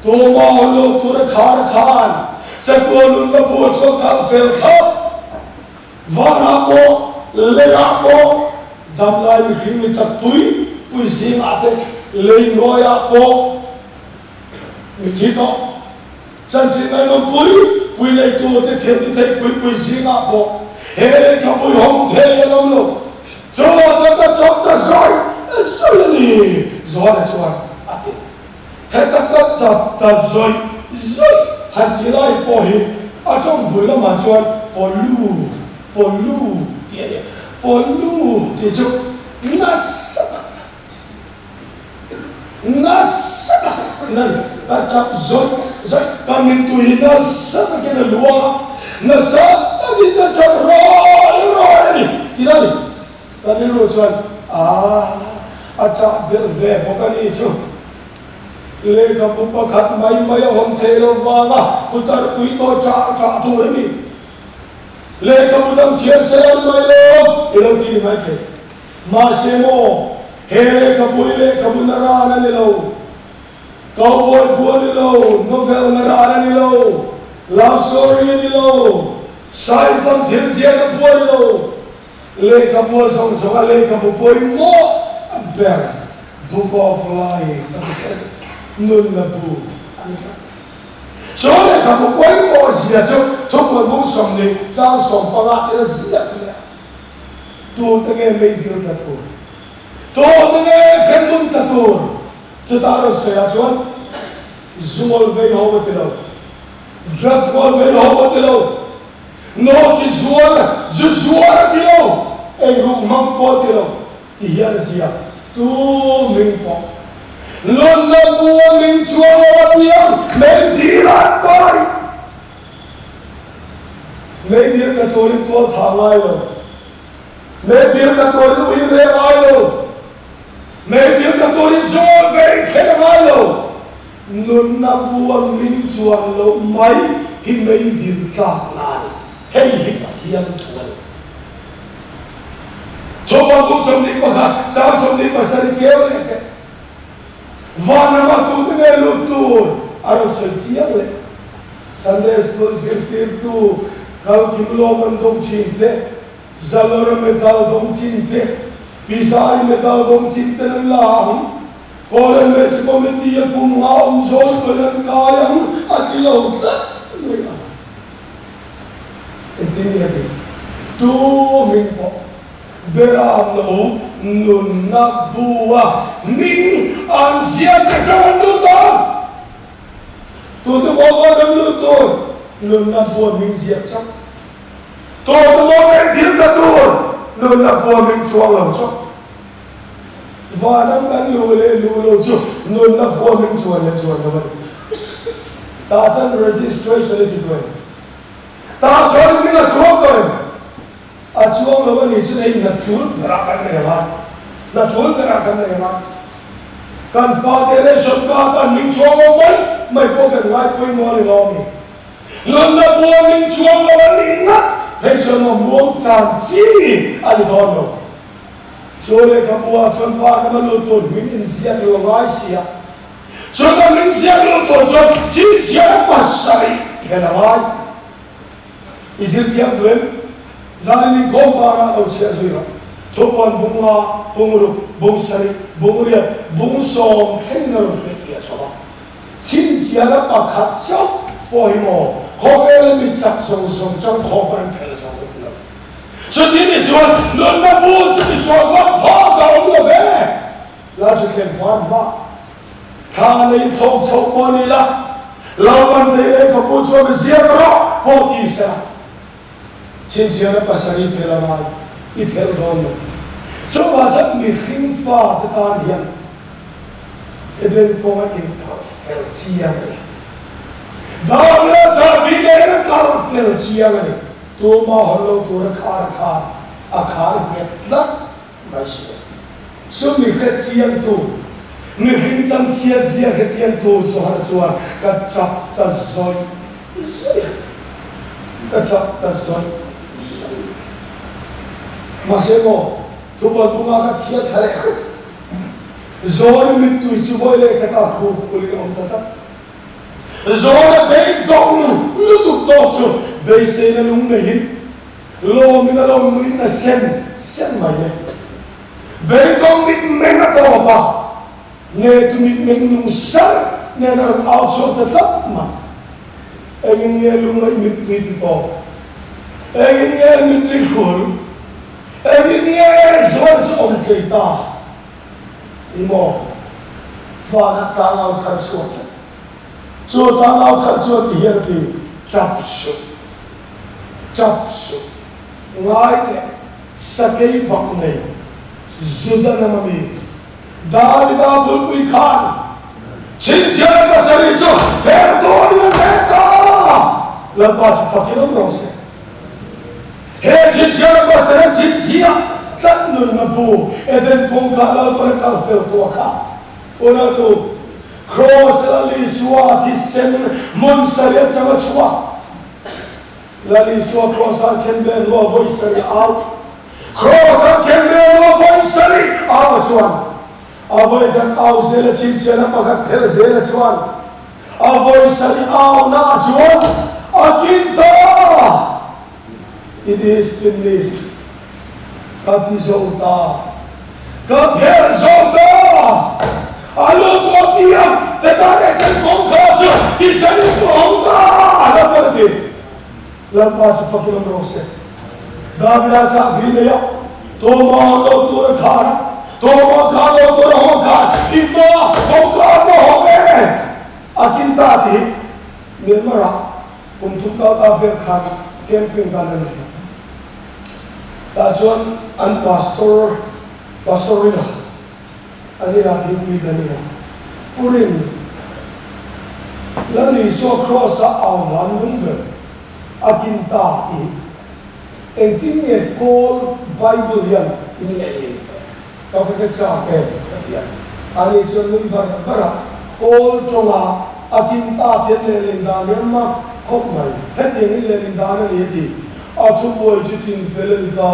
C: tumah hawn lo tur a khar khan chatuan nunna bu chu a kal fel thlap. Vanah pawh, leiah pawh, damlai mihring mi chak pui pui zingah te, lei hnuaiah pawh mithi tawh chanchin ngaihnawm pui pui neitu te thil ti theih pui pui zingah pawh he lehkhabui hawng thei an awm lo. Chuvang chuan ka chawp ta zawi zawi a ni, Johana chuan a ti. Heta ka chap ta zawi zawi han tih lai pawh hi a tawng bul lamah chuan Pawlu, Pawlu tih a ni a. Pawlu tih chu nasa tak, nasa tak in a ni. Ka chap zawi zawi, ka mittui hi nasa takin a luang a, nasa takin ka chap rawi rawi a ni tih a ni. Ka rilru chuan, Aah, a ṭah belh ve bawk a nih chu. Lehkhabu pakhat mai mai a awm thei lo vanga putar pui tawh ṭah ṭah tur a ni. Lehkhabu dang chhiar sel mai lo i lo ti ni mai thei. Mahse maw, he lehkhabu hi lehkhabu na ran a ni lo. Cowboy bu a ni lo, novel na ran a ni lo, love story a ni lo, science lam thil ziahna bu a ni lo. Lehkhabu a zawng zawng a lehkhabu pawimawh ber Book of Life a ti kher a ni. Nunna bu a ni tlat. Chu lehkhabu pawimawh zia chu thupui bung 20 chang 15 ila ziak leh a. Tute nge meidil tla tur? Tute nge hremhmun tla tur? Chutah rawn sawi ah chuan zu ngawl vei ho a ti lo, drugs ngawl vei ho a ti lo, nawhchi zuar, zu zuar a ti lo, eiruk hmang pawh a ti lo. Ti hian a ziak, Tu hming pawh nunna bua min chuang lo a piang, meidil an pai. Meidil tla turin tual thah ngai lo, meidil tla turin ui ve ngai lo, meidil tla turin zawl ve i thleng a ngai lo. Nunna bua min chuan loh mai hi meidil tlak na a ni. Hei hi Pathian thu a ni. Thawhpang kum 21, chang 27 keu leh teh. Vanram ah tute nge lut tur a rawn sawi chiang leh. Sunday School zirtirtu Kalkim Lawman dawng chin te, Zalora medal dawng chin te, Pizai medal dawng chin ten an la ang. Kawlem Match Committee a kum nga awm zawl pawhin an kai ang a ti lo tlat mai ang. Engtin nge a ti? Tu hming pawh Beram lo nunna bua hming an ziak te chauh an lut ang. Tute maw van an lut tur nunna bua hming ziak chauh. Tute maw engthil ta tur nunna bua hming chuang lo chauh. Vanam kan luh leh luh lo chu nunna bua hming chuan leh chuan lo a ni. Tah chuan registration i ti tawh em? Tah chuan hming a chuang tawh em? A chuang lo a nih chuan hei hna tul berah kan nei ang a, hna tul berah kan nei ang a. Kan fate ration card ah hming chuang lo mai mai pawh kan ngai pawimawh a ni lo a mi. Nunna bua hming chuang lo a nih ngat phei chuan maw muang chan chi a ni dawn lo. Chu lehkhabu ah chuan vanram a lut tur hming inziak lo a ngai si a. Chutah min ziak lut tur chuan chhinchhiahna pasarih phel a ngai. I zir thiam duh em? Zanin inkhawm parah lo chhiah zui rawh. Thupuan bung nga, bung ruk, bung sarih, bung riat, bung sawm thlengin a rawn hrilhfiah chho a. Chhinchhiahna pakhat chauh pawh hi maw khawvela mi chak zawng zawng chang khawp an phel zo vek lo. Chuti ni chuan nunna bu chu mi sawi vak phak a awm lo ve. La chu thlen hman hma thla nei thlawk chho pawh ni la, Lalpan thei lehkhabu chuan ziak rawh pawh ti se la, chhinchhiahna pasarih phel a ngai, i phelh dawn lo. Chuvah chuan mihring fate tan hian Eden kawnga inkalh fel chiang a ni. Davida chahbi nen a kalh fel chiang a ni. Tuma hawn lo tura khar khan a khar nghet tlat mai si a. Chu mi hre chiangtu, mihring chanchhiat zia hre chiangtu Johana chuan ka tap ta zawih zawih a, ka tap ta zawih zawih mai. Mahse maw, thubawl bunga ka chhiat thla leh hrep. Zawna mittui chu vawi leh khatah hruk khulin a awm ta tlat. Zawna beidawng lutuk tawk chu beiseina lung neihin Lawmin a lo nui na sen sen mai le. Beidawng mitmeng a tawp a, hnetu mitmeng nung sar nen a rawn au chhuak ta tlat mai. Engin nge lungngaih mittui ti tawp? Engin nge mittui hrul? Engin nge zual chu awm thei ta? I maw? Van a tlangau thar chhuak tlat. Chu tlangau thar chuan ti hian a ti, Tap suh. Tap suh. Ngai teh, sakei bak nei, Juda lam ami, Davida bulpui khan chhinchhiahna pasarih chu pher turin a hneh ta! Lalpa chu fakin awm rawh se. He chhinchhiahna pasarih a chhinchhiah tlat nunna bu Eden kawngka Lalpan a kal fel tawh kha unautu Kraws Lal Isua thisen hmun sarih atanga chhuak Lal Isua Kraws-ah khenbeh hnuah vawi sarih au. Kraws-ah khenbeh hnuah vawi sarih au a chuan, a vawi khat au zel a chhinchhiahna pakhat phelh zel a chuan, a vawi sarih auna a chuan a kin ta! It is finished. Ka ti zo ta. Ka phelh zo ta! A lu tuah piang te tan eh kan kawngkhar chu thisen in tu ho ta! Lalpa chu fakin awm rawh se. Davida chahbi nei a, Tawma lo tur a khar a, Tawma kha lo tur a haw khan i hma kawngka a hma haw e! A kin ta tih hi Myanmar-ah kum thum kal ta vel khan camping kan a nei a. Tah chuan an pastor, Pastor Rina, an inah thingpui kan in a. Pu Rin, Lal Isua Kraws-a au hlan lung ber a kin ta tih engtin nge Kawl Bible hian in leh in ka va hre chak em ka ti a. Ani chuan nui var var a, Kawl tawnga a kin ta tih an lehlin dan hi a mak khawp mai. Hetiang in lehlin dan a ni a ti. A thubuai chu chin fel a ni ta.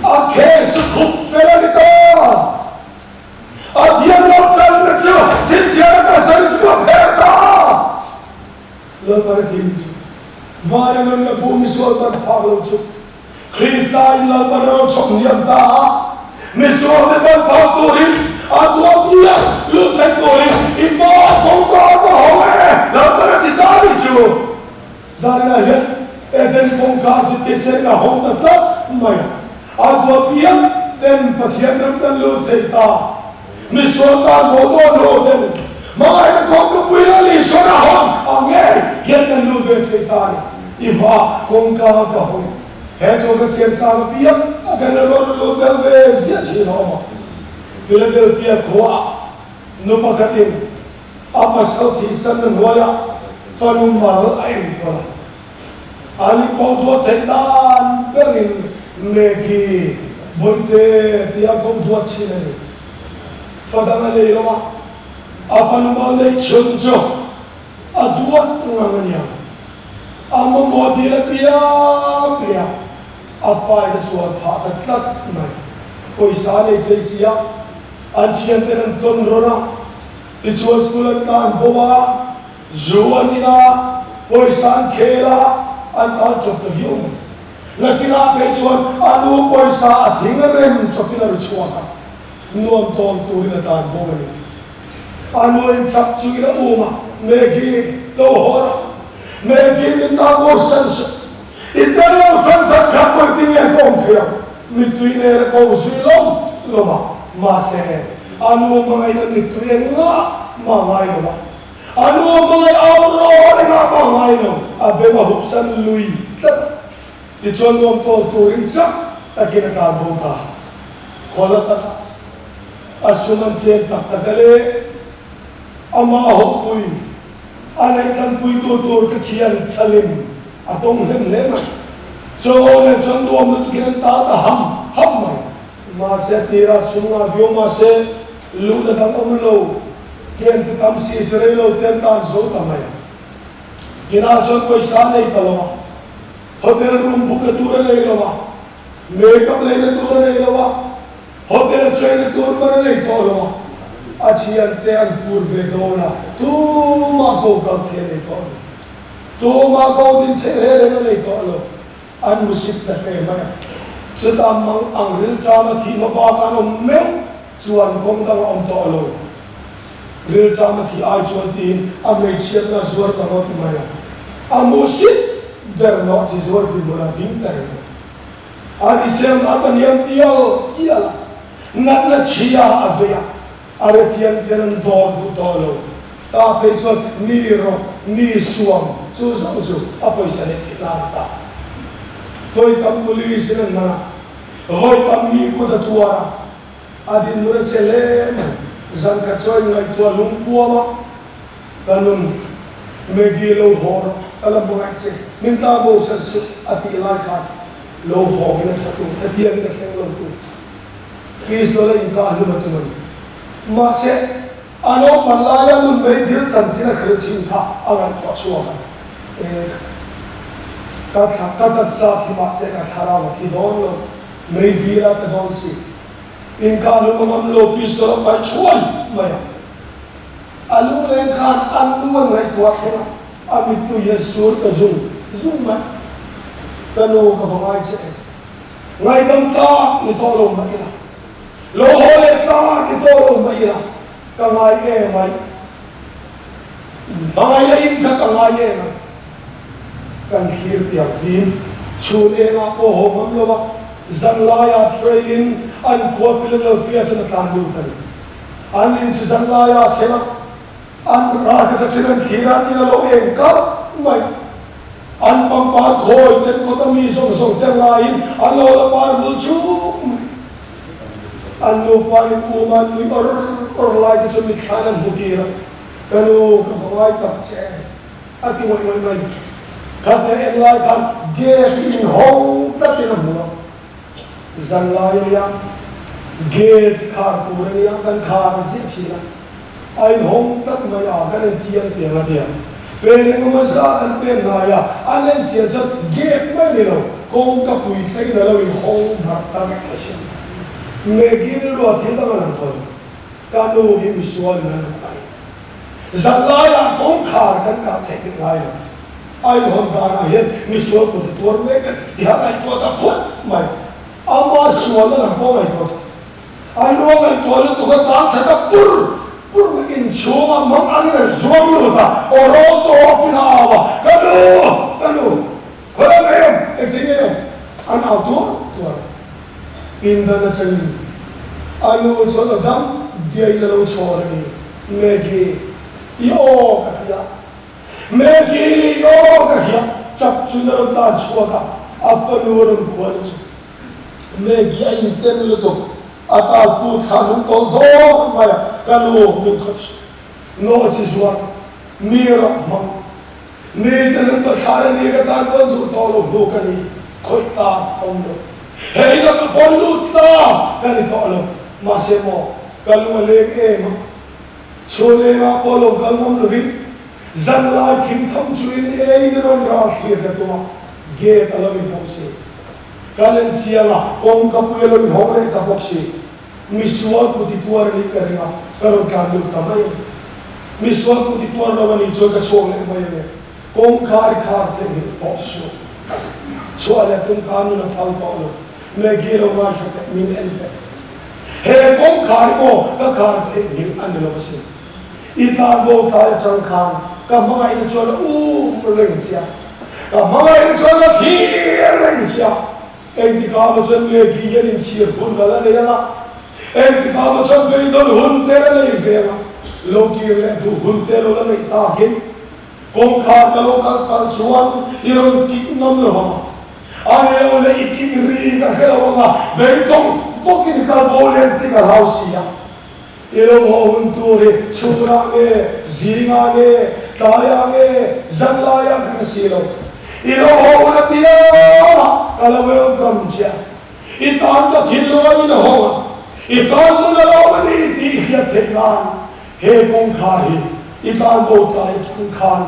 C: A case chu khup fel a ni ta. A thiamlo chan na chu chhinchhiahna pasal chu ka pher ta. Lalpan a thim chu vana nunna bu misual man phak lo chu Krista in Lalpan a rawn chhawk hniam ta a, misual te man phak turin a tuah piah lut thei turin i hma kawngka ka hawng e, Lalpan a ti ta ni chu. Zanah hian Eden kawngka chu thisen a hawng ta tlat mai a, a tuah piah ten Pathian ram kan lut thei ta. Misual tan maw dawn ho ten hmangaihna kawngka pui la lih sawn a hawn ang ngei hian kan lut ve thei ta a ni. I hma kawngka ka hawi he thu ka chhiar chang apiang a kan la rawn lut tel ve ziah thin a awm a. Philadelphia khuaah nu pakhatin a pasal thihsan na hnuaiah fanu mal a enkawl a. Ani ko duat theih dan berin Maggie Bawihte tia ko duat thin a ni. Fa dang a nei lo a, a fanu mal neih chhun chu a duat ngang a niang. A mamawh dil apiang a pe a, a fain a sual phah ta tlat mai. Pawisa a nei thei si a, an thianten an tlawn rawn a, tichuan school an tan bo a, Zu an in a, pawisa an khel a, an tan chawp ta viau mai. Nakinah phei chuan a nu pawisa a thing rem chawpin a ri chhuak a, nuam tawn turin a tan bawk a ni. A nu in chak chuin a um a, Maggie, lo haw rawh. Maggie min tan bo san suh. I tel lo chuan zan khat pawh i ti nge ka awm thei ang. Mittui nen a ko zui lawm lawm a, mahse a nu hmangaihna mittui engah mah ngai lo a. A nu hmangaih au rawh engah mah ngai lo, a bem a hup san lui tlat a. Tichuan nuam tawl turin chak takin a tlan bo ta. Khawla takah a sum an chen tak tak a le, amah hawpui a neih tlanpuitu tur ka thian thalim a tawng hnem hle mai. Chaw nen chuan nuam lutukin an ta ta ham ham mai. Mahse tirah sum ngah viau mahse luhna dang awm lo. Chen tu tam si chu rei lo ten tan zo ta mai a. Inah chuan pawisa nei ta lo a, hotel room book na tur a nei lo a, makeup lei na tur a nei lo a, hotel cheng na tur man a nei tawh lo a, a thiante an pur ve dawn a, tumah ko kal thei a nei tawh lo. Tumah ko din theih reng reng a nei tawh lo. An hmusit ta hle mai a. Chutah mang ang rilṭama thih hma bak an awm meuh chuan kawng dang a awm tawh lo. Rilṭama thih ai chuan tiin a hmeichhiatna a zuar ta ngawt mai a. A hmusit ber nawh chi zuar dinhmunah ding ta reng a. A hriselna ta hniam tial tial a, natna chhia a vei a. A re chiang ten an dawr duh tawh lo. Ta phei chuan mi rawk, mi suam chu zawng chu a pawisa leh thih nan a ta. Vawi tam police in an man a, vawi tam mi kut a tuar a, a dinhmun a che hle mai. Zan khat chuan inngaihtuah lungpuam a, ka nun Maggie lo haw rawh, ka la hmangaih che, min tla bo san suh a tih lai khan lo hawng in a tha tur, hetiang in a thleng lo tur. Pistol a inkah hlum a tum a ni. Mahse, a naupan laia nun mai dil chanchin a khelh thin kha a ngaihtuah chhuak a. E, ka thla, ka taksa thi mahse ka thlarau a thi dawn lo, mei dil a ta dawn si. Inkah hlum a ngam lo, pistol a paih thuai mai a. A lungleng khan a nu a ngaihtuah thleng a, a mittui hian sur ta zung zung mai. Ka nu ka va ngai che em? Ngaidam tlak ni tawh lo mah ila, lo haw leh tlak ni tawh lo mah ila, ka ngai em ai. Hmangaih a in kha ka ngai em ai. Kan thlir piang thin. Chhun engah pawh haw ngam lo a, zanlaiah train-in an khua Philadelphia chuan a tlan lut a ni. An in chu zanlaiah a thleng a, an ralkhat atang an thlir a, in a lo eng kar mai. An pangpar khawi ten kawt a mi zawng zawng te ngaiin an lo la par vul chuk mai. An nufa in um an nui awr awr lai te chu mitthla in an hmu kir a, Ka nu, ka va ngai tak che. A ti ngawih ngawih mai. Khatia en lai khan gate hi inhawng tlatin a hmu a. Zan lai a nia, gate khar tur a nia, kan khar ziah thin a. A inhawng tlat mai a, kan en chiang tiang a tia. Pen engemaw zat an pen hnai a, an en chian chuan gate mai a ni lo, kawngka pui thlengin a lo inhawng darh ta vek mai si. Maggie rilru a thil dang a lang tawh lo. Ka nu hi misual in a lut a ni. Zanlaiah kawngkhar kan kah theih rih ngai lo. A inhawn danah hian misual kut a tuar mek a ni tiha ngaihtuah ta phawt mai. Ama sualna lam pawh ngaihtuah ta. A nu a ngaihtuah lutuk a tan thla ta pur pur mai. Inchhunga mang angin a zuang lut a, aw rawl tawpin a au a, Ka nu! Ka nu! Khawi ang em? Engtin nge awm? An au tuar tuar a. Pindan atangin a nu chuan a dam diai na lo chhawn a ni. Maggie, i aw ka hria. Maggie, i aw ka hria. Tap chu na rawn tan chhuak a, a fanu a rawn kual chu. Maggie a inten lutuk, a tal put kha a nung tawlh dawr mai a, ka nu min khawih suh. Naw chi zuar, mi rak hmang. Mi te nan pathlar a ni ka tan pawn duh tawh lo hnu ka ni khawih ta ka awm lo. Hei ka ka pawn lut ta ka ni tawh lo. Mahse maw ka lung a leng em a, chhun engah pawh lo kal ngam lovin zanlai thim tham chuin eiin rawn ral thlir ka tum a, gate a lo inhawng si. Ka len chiang a, kawngka pui a lo inhawng reng ta bawk si. Misual kut i tuar a nih ka ring a, ka rawn tlan lut ta mai a ni. Misual kut i tuar lo a nih chuan ka chhuak leh mai a ni. Kawngkhar i khar theihnghilh tawh suh. Chhuah leh tum kha nun a phal tawh lo. Maggie lo ngaithla teh, min en teh. He kawngkhar hi maw ka khar theihnghilh a ni lo asin. I tlan bo tlai atang khan ka hmangaihna chuan a uf reng che a, ka hmangaihna chuan a thlir reng che a. Engtikah maw chuan Maggie hian inchhir hun a la nei ang a, engtikah maw chuan beidawn hun te la nei ve ang a, lo kir leh duh hun te lo la neih takin kawngkhar ka lo kal pal chuan i rawn kik ngam lo ang a, a reu leh i kik ri ka hre lo ang a, beidawng bawkin i kal bo lem tih ka hlau si a. I lo haw hun tur hi chhunah nge, zingah nge, tlaiah nge, zanlaiah ka hre si lo. I lo haw hun apiangah ka lo welcome che a. I tan ka thinlung a inhawng a, i tan hmun a lo awm a ni tih i hriat theih nan he kawngkhar hi i tan bo tlai atang khan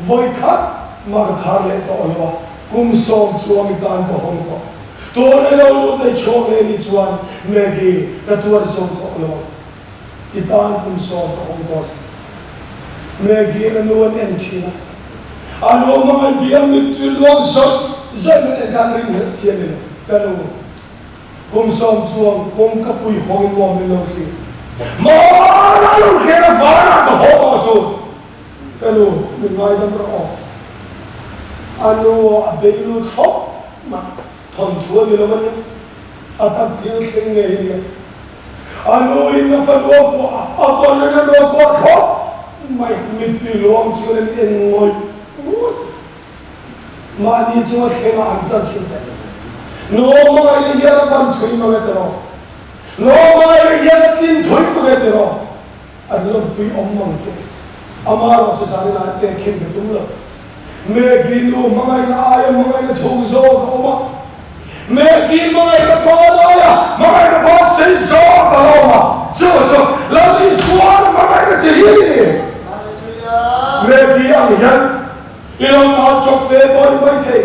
C: vawi khat mah ka khar leh tawh lo a, kum sawm chuang i tan ka hawng tawh. Tun i lo lut ei chhuak leh nih chuan Maggie ka tuar zo tawh lo ang. I tan kum sawm ka awm tawh si. Maggie in a nu an en thin a, a nu hmangaih biang mittui luang zawih zawih nan en khan ring helh chian i lo. Ka nu, kum sawm chuang kawng ka pui hawng in maw min lo thlir. Hmana lo hriat a hmanah ka haw tawh tur. Ka nu, min ngaidam rawh aw. A nu a bei lut thlawp mah thawnthu a ni lo a nia, a tak thil thleng ngei a nia. A nu in a fanu a kuah a, a fanu in a nu a kuah thlawp mai. Mittui luang chuan an en ngawih ngawih. Mahni chunga thlengah an chanchin daih. Nawmangaih leh hian a pan thui mang e tiraw? Nawmangaih leh hian a tlin thui mang e tiraw? An lawmpui awm mang che. Amaherawh chu zan inah te khin ka tum lo. Maggie nu hmangaihna aia hmangaihna thuk zawk a awm a. Maggie hmangaihna pan aia hmangaihna pan sei zawk a awm a. Chu chu Lal Isuan hmangaihna che hi a ni. Maggie ang hian i lo tan chawp fe pawh a ni maithei.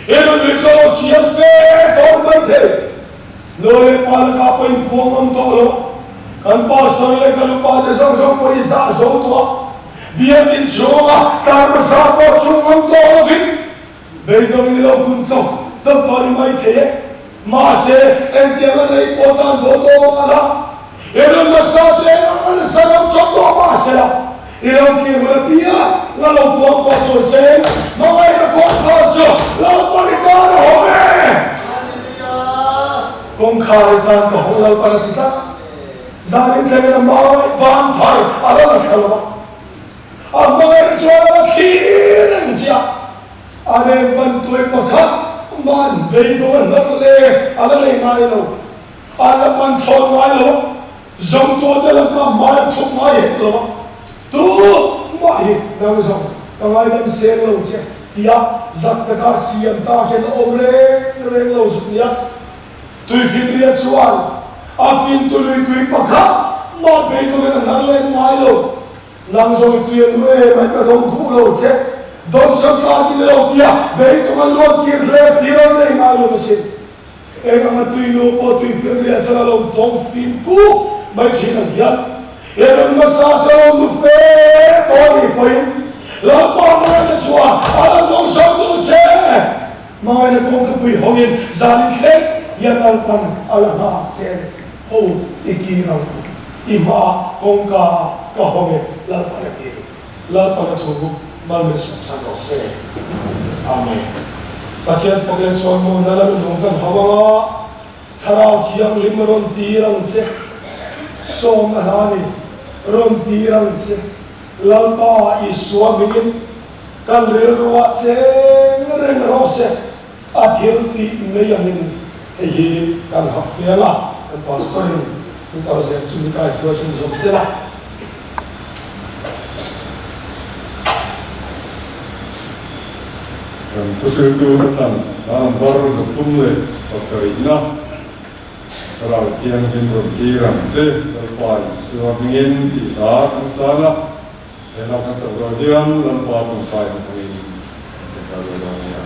C: I nunui chu a lo thiam fe pawh a ni maithei. Nu leh pa lakah pawh in puang awm tawh lo. Kan pastor leh kan upa te zawng zawng pawh i zah zo tawh a. Biakin chhunga tlar hmasa pawh chhung awm tawh lovin beidawng in i lo kun tlawk tlawk tawh a ni mai thei e. Mahse, engtiang a rei pawh tan bo tawh mah la, i rawn hmasa chu eng ang a nasa lo chawp tawh mah se la, i lo kir hun apiang a lo puang pawh tur che in hmangaihna kawng. Kawngkhar chu Lalpan i tan a hawng e. Kawngkhar i tan ka hawng Lalpan a ti tlat. Zanin thlengin a hmangaih ban phar a la la thla lo a. A hmangaihna chuan a la thlir reng chiah. A reng ban tuai pakhat man beidawng a hnawt leh a la nei ngai lo. A la man thlawn ngai lo a, zawngtuahte laka hmai a thup ngai hek lo a. Tu mah hi nang zawng ka ngaidam seng lo che tia zak taka siam ta hian a awm reng reng lo zuk nia. Tuifinria chuan a fintu lui tui pakhat mah beidawngin a hnar leng ngai lo. Nang zawng i tui a nu em ai ka dawng duh lo che. Dawnsawn tlak in ilo tia beidawng a luan kir hle tir an nei ngai lo asin. Eng anga tui nu pawh tui fianriah chuan a lo dawng fim kuk mai thin ang hian he rawn hmasa chu a lo nu fe tawh a nih pawhin Lalpa hmangaihna chuan a lo dawng sawn duh che. Hmangaihna kawngkapui hawngin zanin thleng hian Lalpan a la nghak che a ni. Ho i kir ang u. I hma kawngka ka hawng e Lalpan a ti. Lalpan a thu mal min sawmsan rawh se. Amen. Pathian fak leh chuan maw na la nunung kan hau ang a, Thlarau Thianghlim rawn tir ang che. Sawmna hla ni, rawn tir ang che. Lalpa Isua hmingin kan rilruah cheng reng rawh se. A thil tih mai angin hei hi kan hak fiang a, kan pastor in min kal zel chu mi kai hruai chhun zawm sela.
A: Kan thuhriltu ka thlan a number 37na Thlarau Thianghlim rawn tir ang che, Lalpa Isua hmingin tih hla kan sang a. He hla kan sak zawh hian Lalpa tawngtai na hmangin kan tawngtai dawn dawn a nia.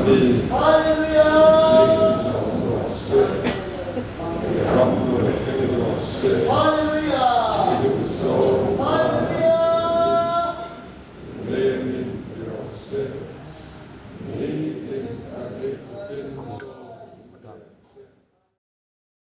A: Rabbi.